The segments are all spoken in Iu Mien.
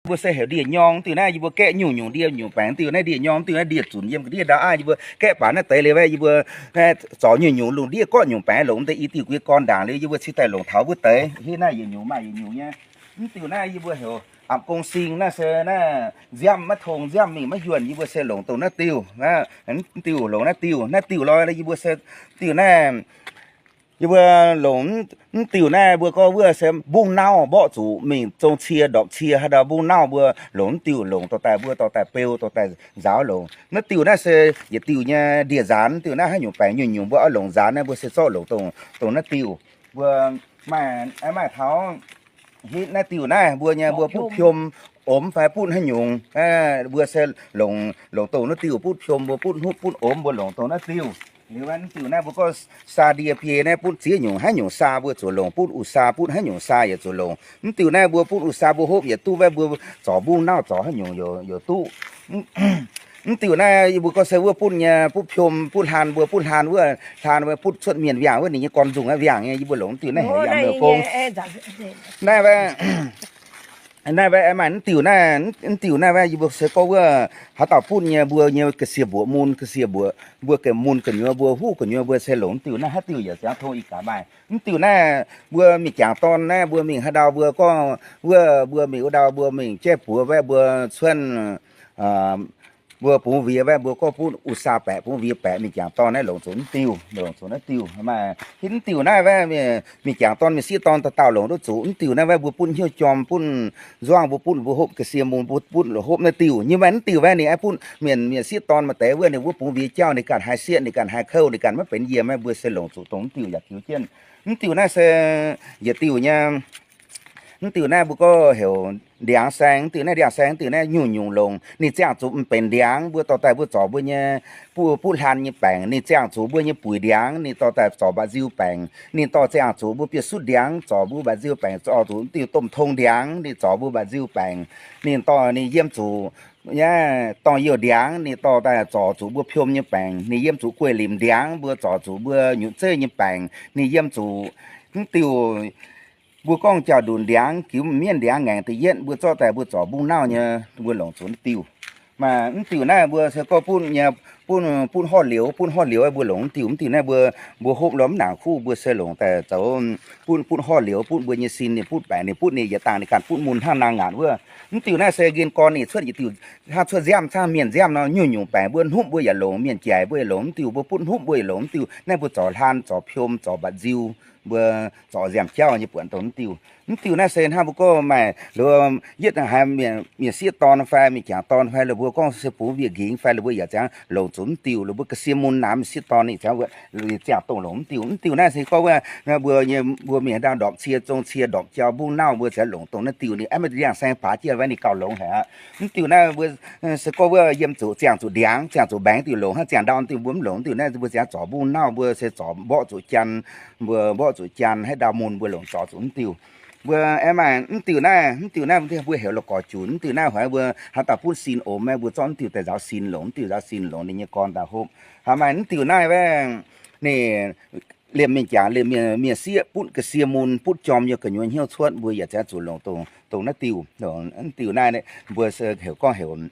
Mbuo se heuc ndie-nyorng. Mv diuh naaiv yie mbuo gaeqv nyungc-nyungc ndie nyungc baengx. Mv diuh naaiv ndie-nyorng, mv diuh naaiv ndie zunc yiem ga'ndiev ndau aqv. Yie mbuo gaeqv baac naaiv deix liuz, yie mbuo zorc nyungc-nyungc lungh ndiev gorqv nyungc baengx longc deix i diuh guiex gorn ndaangc liuz, yie mbuo cingx daaih longc taux wuov deix. Hitv naaiv yietc nyungc maaih yietc nyungc nyei. Mv diuh naaiv yie mbuo heuc amc gong sing naaiv se naaiv nziamv maiv tong, nziamv mingh maiv yuonh, yie mbuo se longc dongh naaiv diuh. Mv diuh longc naaiv diuh, naaiv diuh lorz yie mbuo se diuh naaiv yie mbuo longc mv diuh naaiv mbuo gorngv wuov se mbungv nauv mborqv zuqc mingh zong cie ndorpc cie haaix ndau mbungv nauv mbuo longc mv diuh longc dorh daaih, mbuo dorh daaih beu dorh daaih nzaaux longc. Naaiv diuh naaiv se yietc diuh nyei ndie-nzaanx. Mv diuh naaiv haaix nyungc baengx nyungc-nyungc mbuo oix longc nzaanx naaiv mbuo se zorqv longc dongh, dongh naaiv diuh. Mbuo maaih, maaih taux hitv naaiv diuh naaiv mbuo nyei mbuo butv piom omx fai butv haaix nyungc, mbuo se longc, longc dongh naaiv diuh butv piom mbuo butv hnupv butv omx mbuo longc dongh naaiv diuh. Liuz naaiv diuh naaiv mbuo gorngv saa ndie biei naaiv butv ziex nyungc, haaix nyungc saa mbuo zuqc longc, butv u-saa butv haaix nyungc saa yaac zuqc longc. Mv diuh naaiv mbuo butv u-saa mbuo hopv yietc duqv, mbuo zorc mbungv nauv zorc haaix nyungc yaac duqv. Mv diuh naaiv yie mbuo gorngv se wuov butv nyei butv piom butv hlaan, mbuo butv hlaan wuov hlaan butv cuotv mienh wiangh wuov ninh nyei gorn nzungh aqv wiangh nyei, yie mbuo longc mv diuh naaiv heuc yangh meuh gong. Naaiv naaiv maaih mv diuh naaiv, mv diuh naaiv yie mbuo se gorngv wuov haaix dauh butv nyei mbuo nyei ga'sie mbuoqc mun, ga'sie mbuoqc mbuo ga'mun gu'nyuoz mbuo huv gu'nyuoz mbuo se longc mv diuh naaiv. Haaix diuh yaac ziangx tong ih gaax maaih. Mv diuh naaiv mbuo mingh jangx dorn naaiv mbuo mingh haaix ndau mbuo gorngv wuov mbuo mingh wuov ndau mbuo mingh jaiv buoz waeqv mbuo cuonv mbuo bungx wiex waeqv mbuo gorngv butv u-saa baeqc bungx wiex baeqc mingh jangx dorn naaiv longc zuqc mv diuh, longc zuqc naaiv diuh. Maaih hitv mv diuh naaiv waeqv mingh jangx dorn mienh sieqv dorn dauh dauh longc duqv zuqc. Mv diuh naaiv waeqv mbuo butv hnyouv jorm butv nzuangv mbuo butv, mbuo hopv ga'sie mun mbuo butv hopv naaiv diuh. Nyei waeqv mv diuh waeqv ninh aeqv butv mienh, mienh sieqv dorn maaih deix wuov ninh mbuo bungx wiex jauv ninh ganh haiz sieqv ninh ganh haiz kouv ninh ganh maiv benx yiem, mbuo se longc zuqc dongh mv diuh yaac tiux jienv. Mv diuh naaiv se yietc diuh nyei. Mv diuh naaiv mbuo gorngv heuc ndiangx saeng. Mv diuh naaiv ndiangx saeng, mv diuh naaiv nyungc-nyungc longc. Ninh ziangh zuqc mv benx ndiangx mbuo dorh daaih mbuo zorc mbuo nyei butv, butv hlaan nyei baengc. Ninh ziangh zuqc mbuo nyei buic ndiangx ninh dorh daaih zorc mba'nziu baengc. Ninh dorh ziangh zuqc mbuo biauv-sutv ndiangx zorc mbuo mba'nziu baengc, zorc zuqc mv diuh domh tong ndiangx ninh zorc mbuo mba'nziu baengc. Ninh dorh ninh yiem zuqc nyei dorngh youh ndiangx ninh dorh daaih zorc zuqc mbuo piom nyei baengc. Ninh yiem zuqc guei limc ndiangx mbuo zorc zuqc mbuo nyutc zeiv nyei baengc. Ninh yiem zuqc mv diuh mbuo gorngv jauv-ndunc ndiangx, giux mienv ndiangx ngaengc da'yietv mbuo zorqv daaih mbuo zorc mbungv nauv nyei, mbuo longc zuqc mv diuh. Maaih mv diuh naaiv mbuo se gorngv butv nyei, butv, butv horv liouz, butv horv liouz mbuo longc mv diuh. Mv diuh naaiv mbuo, mbuo hopv lorz mv naanc kuv mbuo se longc daaih zoux butv, butv horv liouz, butv mbuo nyei sin ninh butv baengc, ninh butv ninh yietc dangh ninh ganh butv mun hnangv naang ngaatc wuov. Mv diuh naaiv se nqin gorn ninh cuotv yietc diuh hnangv cuotv nziamv, hnangv mienh nziamv nor, nyungc-nyungc baengc mbuo hnupv mbuo yaac longc, mienh jaic mbuo yaac longc mv diuh, mbuo butv hnupv mbuo yaac longc mv diuh. Naaiv mbuo zorc hlaan, zorc piom, zorc mba'nziu, mbuo zorc nziaamv-jauv nyei buonc dongh mv diuh. Mv diuh naaiv se hnangv mbuo gorngv maaih lo, yietv haiz mienh sieqv dorn fai mienh jangc dorn fai lo mbuo gorngv se bungx wieqc nqingx fai lo mbuo yaac ziangx longc zuqc mv diuh. Lo mbuo ga'sie mun naaic mienh sieqv dorn ninh ziangx, ziangh dongh longc mv diuh. Mv diuh naaiv se gorngv wuov mbuo nyei, mbuo mingh haaix ndau ndorpc cie zong cie ndorpc jauv mbungv nauv mbuo ziangx longc dongh naaiv diuh. Ninh aeqv, maaih ndiangx saeng baax jienv wuov ninh gauh longx haic aqv. Mv diuh naaiv mbuo se gorngv wuov yiem zuqc ziangh zuqc ndiangx, ziangh zuqc mbaengx diuh longc hnangv, ziangh ndau diuh mbuo mv longc. Mv diuh naaiv mbuo ziangx zorc mbungv nauv mbuo se zorc mborqv zuqc jaan, mbuo mborqv zuqc jaan haaix ndau mun mbuo longc zorc zuqc mv diuh. Mbuo aeqv, maaih mv diuh naaiv, mv diuh naaiv mbuo heuc la'gorx junc. Mv diuh naaiv haiz mbuo haaix dauh butv sin omx aeqv, mbuo zorqv mv diuh daaih nzaaux sin longc, mv diuh nzaaux sin longc ninh nyei gorn daaih hopv. Haiz maaih mv diuh naaiv aeqv, ninh liemh mienh jangc, liemh mienh sieqv butv ga'sie mun, butv jorm nyei gu'nyuoz hnyouv cuotv, mbuo yaac ziangx zuqc longc dongh naaiv diuh. Mv diuh naaiv mbuo se heuc gorngv heuc,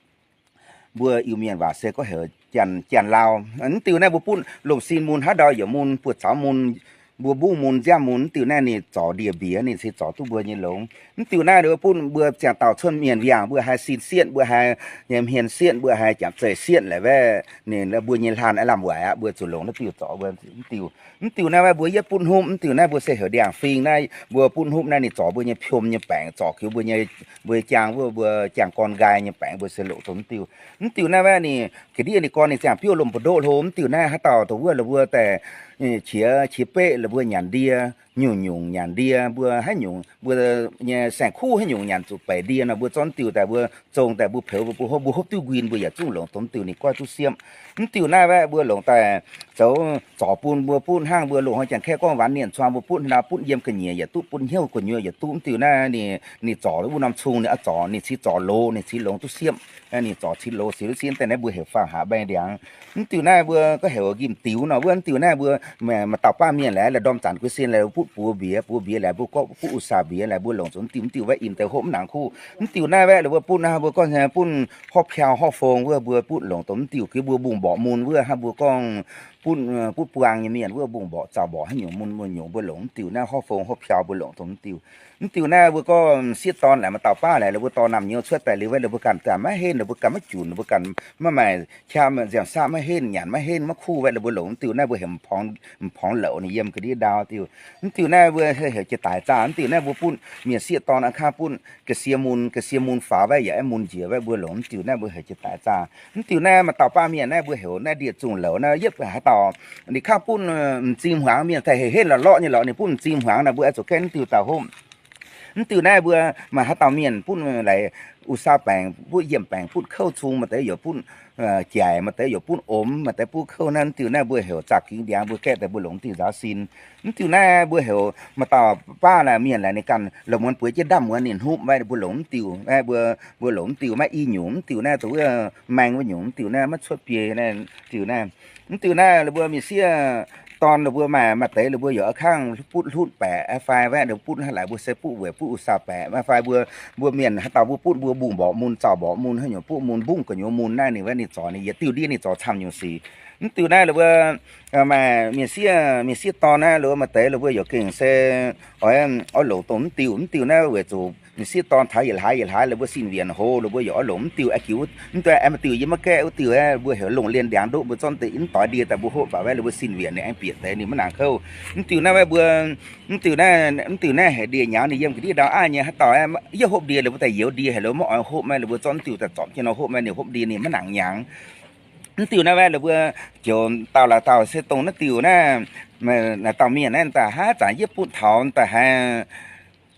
mbuo Iu-Mienh waac se gorngv heuc janx-laau. Mv diuh naaiv mbuo butv lomh sin mun, haaix ndau yaac mun, buoz-zaux mun, mbuo mbungv mun, nziaamv mun. Mv diuh naaiv ninh zorc ndie-mbieqc, ninh se zorc duqv mbuo nyei longx. Mv diuh naaiv mbuo butv mbuo ziangh dauh cuotv mienh wiangh, mbuo haiz sin sieqv, mbuo haiz hmien sieqv, mbuo haiz janx-zeiv sieqv laaix waeqv, ninh mbuo nyei hlan aeqv, lamh waaic aqv, mbuo zuqc longc naaiv diuh zorc mbuo mv diuh. Mv diuh naaiv mbuo yietv butv hnupv. Mv diuh naaiv mbuo se heuc ndiangx-fing naaiv, mbuo butv hnupv naaiv ninh zorc mbuo nyei piom nyei baengc, zorc jienv mbuo nyei, mbuo jaang, mbuo jaang gorn nqaai nyei baengc, mbuo se longc dongh mv diuh. Mv diuh naaiv aeqv, ninh ga'ndiev ninh gorn ninh ziangh biouv lomh mbu'ndoqv hlo. Mv diuh naaiv haaix dauh dongh wuov la'mbuo daaih qiex, qiex beqv la'mbuo nyanc ndie, nyungc-nyungc nyanc ndie, mbuo haaix nyungc mbuo nyei saeng-kuv haaix nyungc nyanc zuqc beic ndie nor, mbuo zorqv mv diuh daaih mbuo zong daaih mbuo peux mbuo hopv, mbuo hopv duqv nquin mbuo yaac zungv longc dongh mv diuh ninh goiv duqv siemv. Mv diuh naaiv aeqv, mbuo longc daaih zoux zorc bun mbuo butv hnangv mbuo loz-hnoi Janx-Kaeqv gorngv วันเนียนชวา mbuo butv haaix ndau, butv yiem ga'nyiec yaac duqv, butv hnyouv gu'nyuoz yaac duqv. Mv diuh naaiv ninh, ninh zorc wuov norm cung ninh oix zorc, ninh cingx zorc loz, ninh cingx longx duqv siemv. Ninh zorc cingx loz cingx duqv siemv daaih naaiv mbuo heuc faam-haac mbaeng ndiangx. Mv diuh naaiv mbuo gorngv heuc njimv-diux nor wuov. Mv diuh naaiv mbuo maaih dauh baav mienh laaic, la'ndorm zanc guei sin laaic, buoz mbiex, buoz mbiex laaic mbuo gorngv butv u saa mbiex laaic mbuo longc zoux mv diuh, mv diuh wav im deix hopv mv nangc kuv. Mv diuh naaiv wav lorqc mbuo butv naaiv mbuo gorngv butv horv piau horv fong wuov mbuo butv longc dongh mv diuh, gux mbuo mbungh mborqc mun wuov hnangv mbuo gorngv butv, butv buang nyei mienh wuov mbungh mborqc zaux mborqc haaix nyungc mun mbuo nyungc mbuo longc mv diuh naaiv horv fong horv piau mbuo longc dongh mv diuh. Mv diuh naaiv mbuo gorngv m'sieqv dorn laaic maaih dauh baav laaic lorqc mbuo dorh naamh nyouz cuotv daaih liuz wav lorqc mbuo ganh daaih maiv henv lorqc mbuo ganh maiv junc lorqc mbuo ganh maiv maaih qaqv ziangh saqv maiv henv nyanc maiv henv maiv kuv wav lorqc mbuo longc mv diuh naaiv mbuo heuc m'porngx lorqc ninh yiem ga'ndiev ndau diuh. Mv diuh naaiv mbuo heuc jiex daic zaah mv diuh naaiv mbuo butv mienh sieqv dorn a'kangv butv ga'sie mun, ga'sie mun faaux wav yaac aeqv mun njiec wav mbuo longc mv diuh naaiv mbuo heuc jiex daic zaah. Mv diuh naaiv maaih dauh baav mienh naaiv mbuo heuc naaiv ndie-zungh lorqc naaiv yietv haaix dauh ninh kangv butv m'zing hmuangx mienh daaih heuc henv lorqc lorqc nyei lorqc ninh butv m'zing hmuangx naaiv mbuo aengx zoux gaeqv mv diuh dauh hopv. Mv diuh naaiv mbuo maaih haaix dauh mienh butv laaic u saa baengc, butv yiem baengc, butv kouv cung, maaih deix yaac butv jaic, maaih deix yaac butv omx, maaih deix butv kouv naaiv. Mv diuh naaiv mbuo heuc zaah gingx ndiangx mbuo gaeqv daaih mbuo longc mv diuh nzaaux sin. Mv diuh naaiv mbuo heuc maaih dauh baav naaic mienh laaic ninh ganh la'muonz bueix jienv ndamv muonz ninh hnupv wav mbuo longc mv diuh, mbuo longc mv diuh maiv i nyungc. Mv diuh naaiv zoux wuov maeng wuov nyungc. Mv diuh naaiv maiv cuotv biei naaiv. Mv diuh naaiv, mv diuh naaiv mbuo mienh sieqv dorn mbuo maaih, maaih deix mbuo yaac a'kangv butv hlutv baeqc fai wav butv hnangv laaic mbuo se butv weic butv u saa baeqc fai mbuo, mbuo mienh haaix dauh mbuo butv mbuo mbungh mborqc mun, zaux mborqc mun, haaix nyungc butv mun, mbungv gu'nyuoz mun naaiv ninh wav ninh zorc ninh yietc diuh ndiev ninh zorc camv nyungc sic. Mv diuh naaiv mbuo maaih mienh sieqv, mienh sieqv dorn naaiv mbuo maaih deix mbuo yaac gengh se oix, oix longc dongh mv diuh. Mv diuh naaiv weic zuqc mienh sieqv dorn taux yietc hlaax yietc hlaax mbuo sin wienc hoz mbuo yaac oix longc mv diuh. Aengx diuc mv diuh aengx maaih diuh yie maiv gaeqv wuov diuh mbuo heuc longh lienh ndiangx ndoqv mbuo zorqv deix mv doix ndie daaih mbuo hopv baac wav mbuo sin wienc ninh aengx bieqc deix ninh maiv nangc kouv. Mv diuh naaiv wav mbuo, mv diuh naaiv, mv diuh naaiv heuc ndie nyaux ninh yiem ga'ndiev ndau aqv nyei. Haaix dauh yie hopv ndie lorqc mbuo daaih youz ndie heuc lorqc maiv oix hopv maah, lorqc mbuo zorqv mv diuh daaih zorpc jienv nor hopv maah, ninh hopv ndie ninh maiv nangc nyangx. Mv diuh naaiv wav lorqc mbuo joux dauh laaix dauh se dongh naaiv diuh naaiv, naaiv dauh mienh naaiv daaih haaix zanc yie butv taux daaih haiz,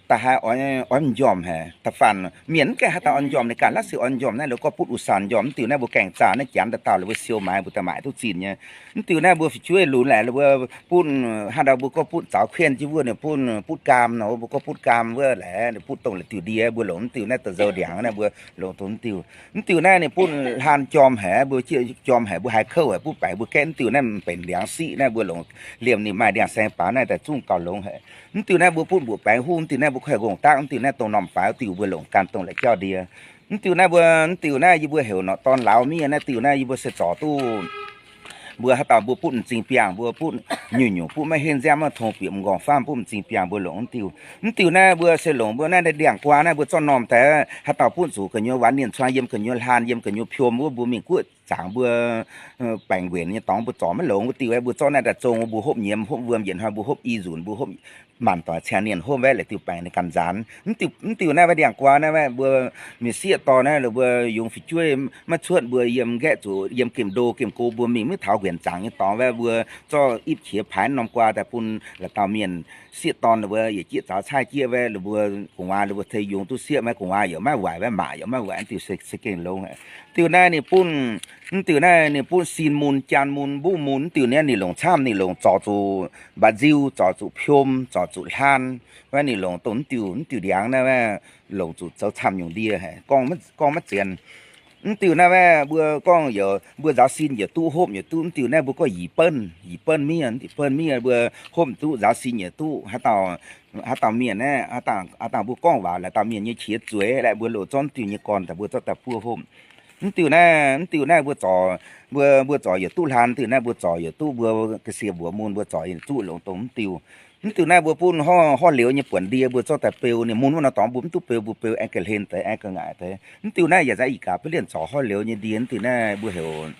daaih haiz oix, oix m'njormh haic. Da'faanh mienh mv gaengh haaix dauh oix m'njormh, ninh ganh la'sic oix m'njormh naaiv lorqc gorngv butv u saa m'njormh. Mv diuh naaiv mbuo gaengh zaah naaiv janx daaih dauh lorqc mbuo siou maaiz mbuo daaih maaic duqv zinh nyei. Mv diuh naaiv mbuo fu'jueiv lunx laaic lorqc mbuo butv haaix dauh mbuo gorngv butv zaux kuenv jienv wuov ninh butv, butv gaam nor mbuo gorngv butv gaam wuov laaic butv dongh la'diuh ndie mbuo longc mv diuh naaiv daaih nzou ndiangx naaiv mbuo longc dongh mv diuh. Mv diuh naaiv ninh butv hlaan jorm haic, mbuo jieqv jorm haic, mbuo haiz kouv haic, butv baengc mbuo gaeqv mv diuh naaiv m'benx ndiangx siqv naaiv mbuo longc liemh ninh maaih ndiangx-saeng baac naaiv daaih zungv gauh longx haic. Mv diuh naaiv mbuo butv mbuoqc baengx huv, mv diuh naaiv mbuo kuh haih ngongh daqv, mv diuh naaiv dongh norm faix wuov diuh mbuo longc gan dongh la'jauv ndie. Mv diuh naaiv mbuo, mv diuh naaiv yie mbuo heuc norqc dorn lauz miev naaiv diuh naaiv yie mbuo se zorc duqv mbuo haaix dauh mbuo butv m'zing biangh, mbuo butv nyungc-nyungc butv maiv henv nziaamv maiv tong bieqc m'nqorngv faamv butv m'zing biangh mbuo longc mv diuh. Mv diuh naaiv mbuo se longc mbuo naaiv ndiangx-guaa naaiv mbuo zorqv normh daaih haaix dauh butv zuqc gu'nyuoz waanx nienh cuang yiem gu'nyuoz hlaan yiem gu'nyuoz piom wuov mbuo mingh guoqv zaangc mbuo baengc nquenc nyei dorngx mbuo zorc maiv longx wuov diuh, mbuo zorqv naaiv daaih zong mbuo hopv nyiemz hopv wuom yietc hnoi mbuo hopv i nzunc mbuo hopv maanc doic ceng nienh hopv waeqv la'diuh baengc ninh ganh nzaanx. Mv diuh naaiv wav ndiangx-guaa naaiv wav mbuo mienh sieqv dorh naaiv la'mbuo yungz fu'jueiv maiv cuotv mbuo yiem nqaeqv zuqc yiem gemh ndo gemh go mbuo mingh maiv taux nquenc zaangc nyei dorngx wav mbuo zorqv ipv qiex paaix norm guaa daaih bun la'dauh mienh sieqv dorn la'mbuo yietc jieqv zaux caaiv jieqv wav la'mbuo gu'nguaaz la'mbuo tei yungz duqv sieqv maiv gu'nguaaz yaac maiv waaic wav maac yaac maiv waaic diuh se gengh longx. Diuh naaiv ninh bun, mv diuh naaiv ninh bun sin mun, jaan mun, mbuqv mun, mv diuh naaiv ninh longc camv, ninh longc zorc zuqc mba'nziu, zorc zuqc piom, zorc zuqc hlaan, wav ninh longc dongh mv diuh, mv diuh ndiangx naaiv wav longc zuqc zoux camv nyungc ndie haic, gorngv maiv zienx. Mv diuh naaiv wav mbuo gorngv yaac mbuo nzaaux sin yaac duqv, hopv yaac duqv. Mv diuh naaiv mbuo gorngv yietc benv, yietc benv miev, yietc benv miev mbuo hopv duqv, nzaaux sin yaac duqv. Haaix dauh mienh naaiv, haaix dauh mbuo gorngv waac la'dauh mienh nyei qiex zueiz laeh mbuo loz zorqv mv diuh nyei gorn daaih mbuo zorqv daaih buov hopv. Mv diuh naaiv, mv diuh naaiv mbuo zorc, mbuo, mbuo zorc yaac duqv hlaan, mv diuh naaiv mbuo zorc yaac duqv, mbuo ga'sie mbuoqc mun mbuo zorc yaac duqv longc dongh mv diuh. Mv diuh naaiv mbuo bun horv, horv liouz nyei buonc ndie mbuo zorqv daaih beu ninh mun wuov nor dorngx mbuo mv duqv beu, mbuo beu aengx ga'hlen deix, aengx ga'ngaaic deix. Mv diuh naaiv yaac za'gengh yie gaax beiv lienh zorc horv liouz nyei ndie. Mv diuh naaiv mbuo heuc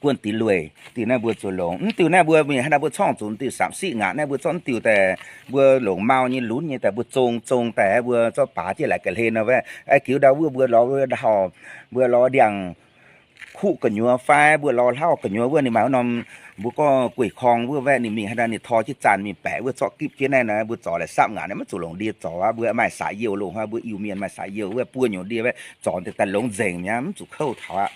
guon dix lueic. Diuh naaiv mbuo zuqc longc. Mv diuh naaiv mbuo mingh haaix nor mbuo corngh zuqc diuh samc siqv ngaatc naaiv mbuo zorqv mv diuh daaih, mbuo longc mau nyei lunx nyei daaih mbuo zong, zong daaih mbuo zorqv baax jienv laaix ga'hlen nor wav, aengx giux ndau wuov mbuo lorz wuov ndau, mbuo lorz ndiangx kuqv gu'nyuoz fai mbuo lorz hlauv gu'nyuoz wuov ninh maaih wuov norm mbuo gorngv gueix korng wuov wav ninh mingh haaix nor ninh tor jienv zaanh mingh baeqc wuov zorqv gipv jienv naaiv nor mbuo zorc laaix samc ngaatc naaiv maiv zuqc longc ndie zorc aqv. Mbuo maaih saax youh longc aqv, mbuo Iu-Mienh maaih saax youh wuov buo nyungc ndie wav zorc daaih longx nzengc mi'aqv, mv zuqc kouv taux aqv.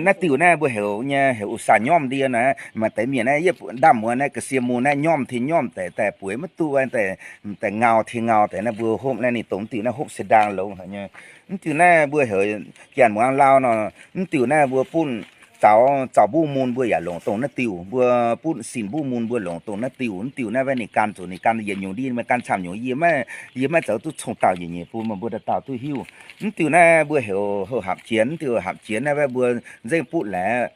Naaiv diuh naaiv mbuo heuc nyei heuc u saa nyormv ndie naaiv, maaih deix mienh naaiv yietv ndamv muonz naaiv ga'sie mun naaiv nyormv tengx nyormv deix daaih bueix maiv duqv, daaih ngau tengx ngau deix naaiv mbuo hopv naaiv ninh dongh mv diuh naaiv hopv se ndaang longx haic nyei. Mv diuh naaiv mbuo heuc janx muangx lauh nor, mv diuh naaiv mbuo bunh zaux, zaux mbuqv mun mbuo yaac longc dongh naaiv diuh, mbuo butv sin mbuqv mun mbuo longc dongh naaiv diuh. Mv diuh naaiv mbuo ninh gan zuqc ninh gan yietc nyungc ndin, maiv gan camv nyungc, yie maiv, yie maiv zoux duqv cong-dauh nyiec nyiec bun meih mbuo dauh dauh duqv hiuv. Mv diuh naaiv mbuo heuc houh hapc jienx, mv diuh hapc jienx naaiv mbuo nzengc butv laeh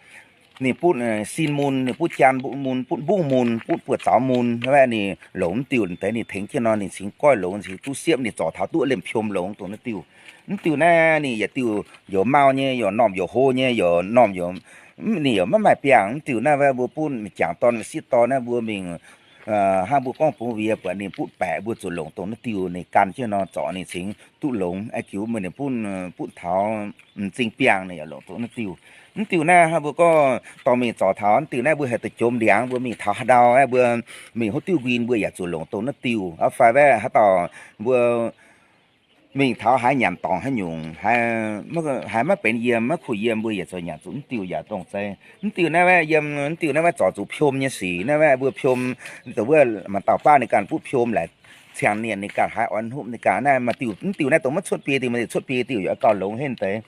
ninh butv sin mun, ninh butv jaan mbuqv mun, butv mbuqv mun, butv buoz-zaux mun, ninh longc mv diuh deix ninh tengx jienv nor ninh cingx goiv longx, ninh cingx duqv siepv, ninh zorc taux duqv liemh piom longx dongh naaiv diuh. Mv diuh naaiv ninh yietc diuh youc mau nyei, youc normh youc hlo nyei, youc normh youc, ninh youc maiv maaih biangh. Mv diuh naaiv mbuo butv jangc dorn sieqv dorn naaiv mbuo mingh hnangv mbuo gorngv bungx wiex buatc ninh butv baeqc mbuo zuqc longc dongh naaiv diuh ninh gan jienv nor zorc ninh cingx duqv longx. Aa jiux meih ninh butv, butv taux m'zing biangh ninh yaac longc dongh naaiv diuh. Mv diuh naaiv hnangv mbuo gorngv dorh mingh zorc taux mv diuh naaiv mbuo heuc da'jomx ndiangx, mbuo mingh taux haaix ndau mbuo mingh hov diuv nquin mbuo yaac zuqc longc dongh naaiv diuh. Fai wuov haaix dauh mbuo mingh taux haaix nyanc dorngc haaix nyungc, haaix maiv benx yiem, maiv kuh yiem, mbuo yietc zoux nyanc zuqc mv diuh yaac dongh zeiv. Mv diuh naaiv yiem, mv diuh naaiv zorc zuqc piom nyei sic. Naaiv mbuo piom, dongh wuov maaih dauh baav ninh ganh butv piom laaic, ciangx nienh ninh ganh haiz oix hnupv ninh ganh naaiv maaih diuh, mv diuh naaiv dongh maiv cuotv biei diuh, maaih diuh cuotv biei diuh yaac gauh longx henv deix.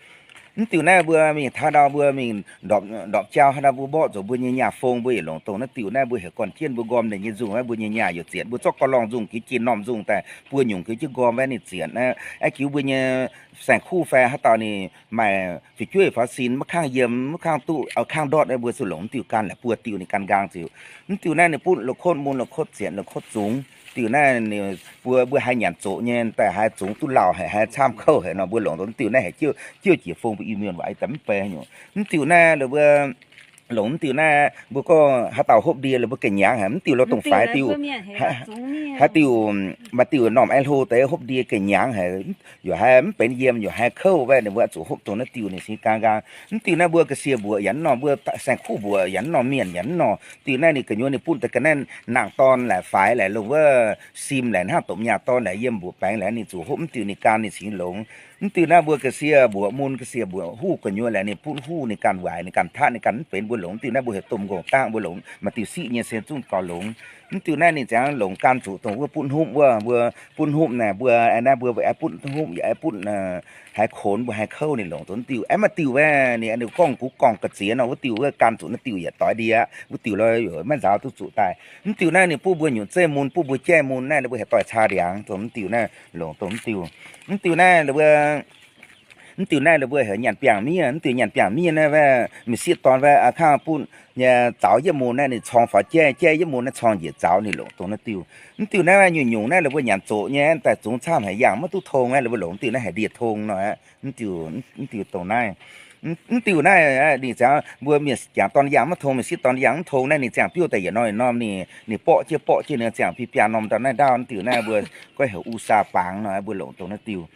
Mv diuh naaiv mbuo mingh taux ndau mbuo mingh ndorpc jauv haaix ndau mbuo mborqv zuqc mbuo nyei nyaah fong mbuo yietc longc dongh naaiv diuh naaiv mbuo heuc gorn jienv mbuo nqorm ninh nyei nzungh, mbuo nyei nyaah youc zietc, mbuo zorqv gorx-lorngh nzungh giux jiex normh nzungh daaih buo nyungc giux jienv nqorm, ninh zietc naaiv. Aa jiux mbuo nyei saeng-kuv fai haaix dauh ninh maaih fu'jueiv faaux sin maiv kangv yiem, maiv kangv duqv, kangv ndortv, mbuo zuqc longc mv diuh gan la'buo diuh ninh gan nqaang ziouc. Mv diuh naaiv ninh butv la'kotv mun, la'kotv zietc, la'kotv zungx. Diuh naaiv mbuo, mbuo haiz nyanc zoqc nyei daaih haiz zungx duqv lauh haic, haiz camv kouv haic nor mbuo longc dongh mv diuh naaiv haic jiouv jiex fong mbuo Iu-Mienh waac daaih mv bei nyungc. Mv diuh naaiv longc mv diuh naaiv mbuo gorngv haaix dauh hopv ndie lorqc mbuo ga'nyiangx haic, mv diuh lorqc dongh faix diuh, haaix diuh, maaih diuh normh aengx hlo deix hopv ndie ga'nyiangx haic, yaac haiz mv benx yiem, yaac haiz kouv wuov ninh mbuo zuqc hopv dongh naaiv diuh ninh cingx gan nqaang. Mv diuh naaiv mbuo ga'sie mbuoqc yaac mv normh, mbuo saeng-kuv mbuoqc yaac mv normh, mienh yaac mv normh. Diuh naaiv ninh gu'nyuoz ninh butv deix ga'naaiv nangh dorn laaic faix laaic longc wuov sim laaic hnangv dopc nyaah dorn laaic yiem mbuoqc baengx laaic ninh zuqc hopv mv diuh ninh gan ninh cingx longx. Mv diuh naaiv mbuo ga'sie mbuoqc mun, ga'sie mbuoqc huv gu'nyuoz laaic ninh butv huv ninh ganh waaic, ninh ganh taqv, ninh ganh mv benx, mbuo longc mv diuh naaiv mbuo heuc domh nqongh daqv, mbuo longc maaih diuh siqv nyei se zungv gauh longx. Mv diuh naaiv ninh ziangx longc gan zuqc dongh wuov butv hnupv wuov, mbuo butv hnupv naaic mbuo naaiv mbuo aengx butv hnupv yaac aengx butv haiz konx mbuo haiz kouv ninh longc dongh mv diuh. Aengx maaih diuh wuov ninh gorngv gux gorngv ga'ziex nor wuov diuh wuov gan zuqc naaiv diuh yaac doix ndie aqv. Wuov diuh lorqc maiv nzaaux duqv zuqc daaih. Mv diuh naaiv ninh butv mbuo nyungc zeiv mun, butv mbuo jaiv mun naaiv ninh mbuo heuc doix-caa ndiangx dongh mv diuh naaiv longc dongh mv diuh. Mv diuh naaiv ninh mbuo Mv diuh naaiv ninh mbuo heuc nyanc biangh miev. Mv diuh nyanc biangh miev naaiv, mingh sieqv dorn wuov, aa, kangv butv nyei zaux yietv mun naaiv ninh corng faaux jaiv, jaiv yietv mun naaiv corng njiec zaux, ninh longc dongh naaiv diuh. Mv diuh naaiv nyungc-nyungc naaiv ninh mbuo nyanc zoqc nyei daaih zungx camv haic, yangh maiv duqv tong naaiv, ninh mbuo longc mv diuh naaiv heuc ndie tong nor. Mv diuh, mv diuh dongh naaiv, mv diuh naaiv ninh ziangx mbuo mienh jangc dorn yangh maiv tong, mienh sieqv dorn yangh mv tong naaiv, ninh ziangh biouv daaih yietc norm yietc norm ninh, ninh borqv jienv borqv jienv ninh ziangh biei biaa norm daaih naaiv ndaauv, mv diuh naaiv mbuo goiv heuc u saa bangx nor, mbuo longc dongh naaiv diuh.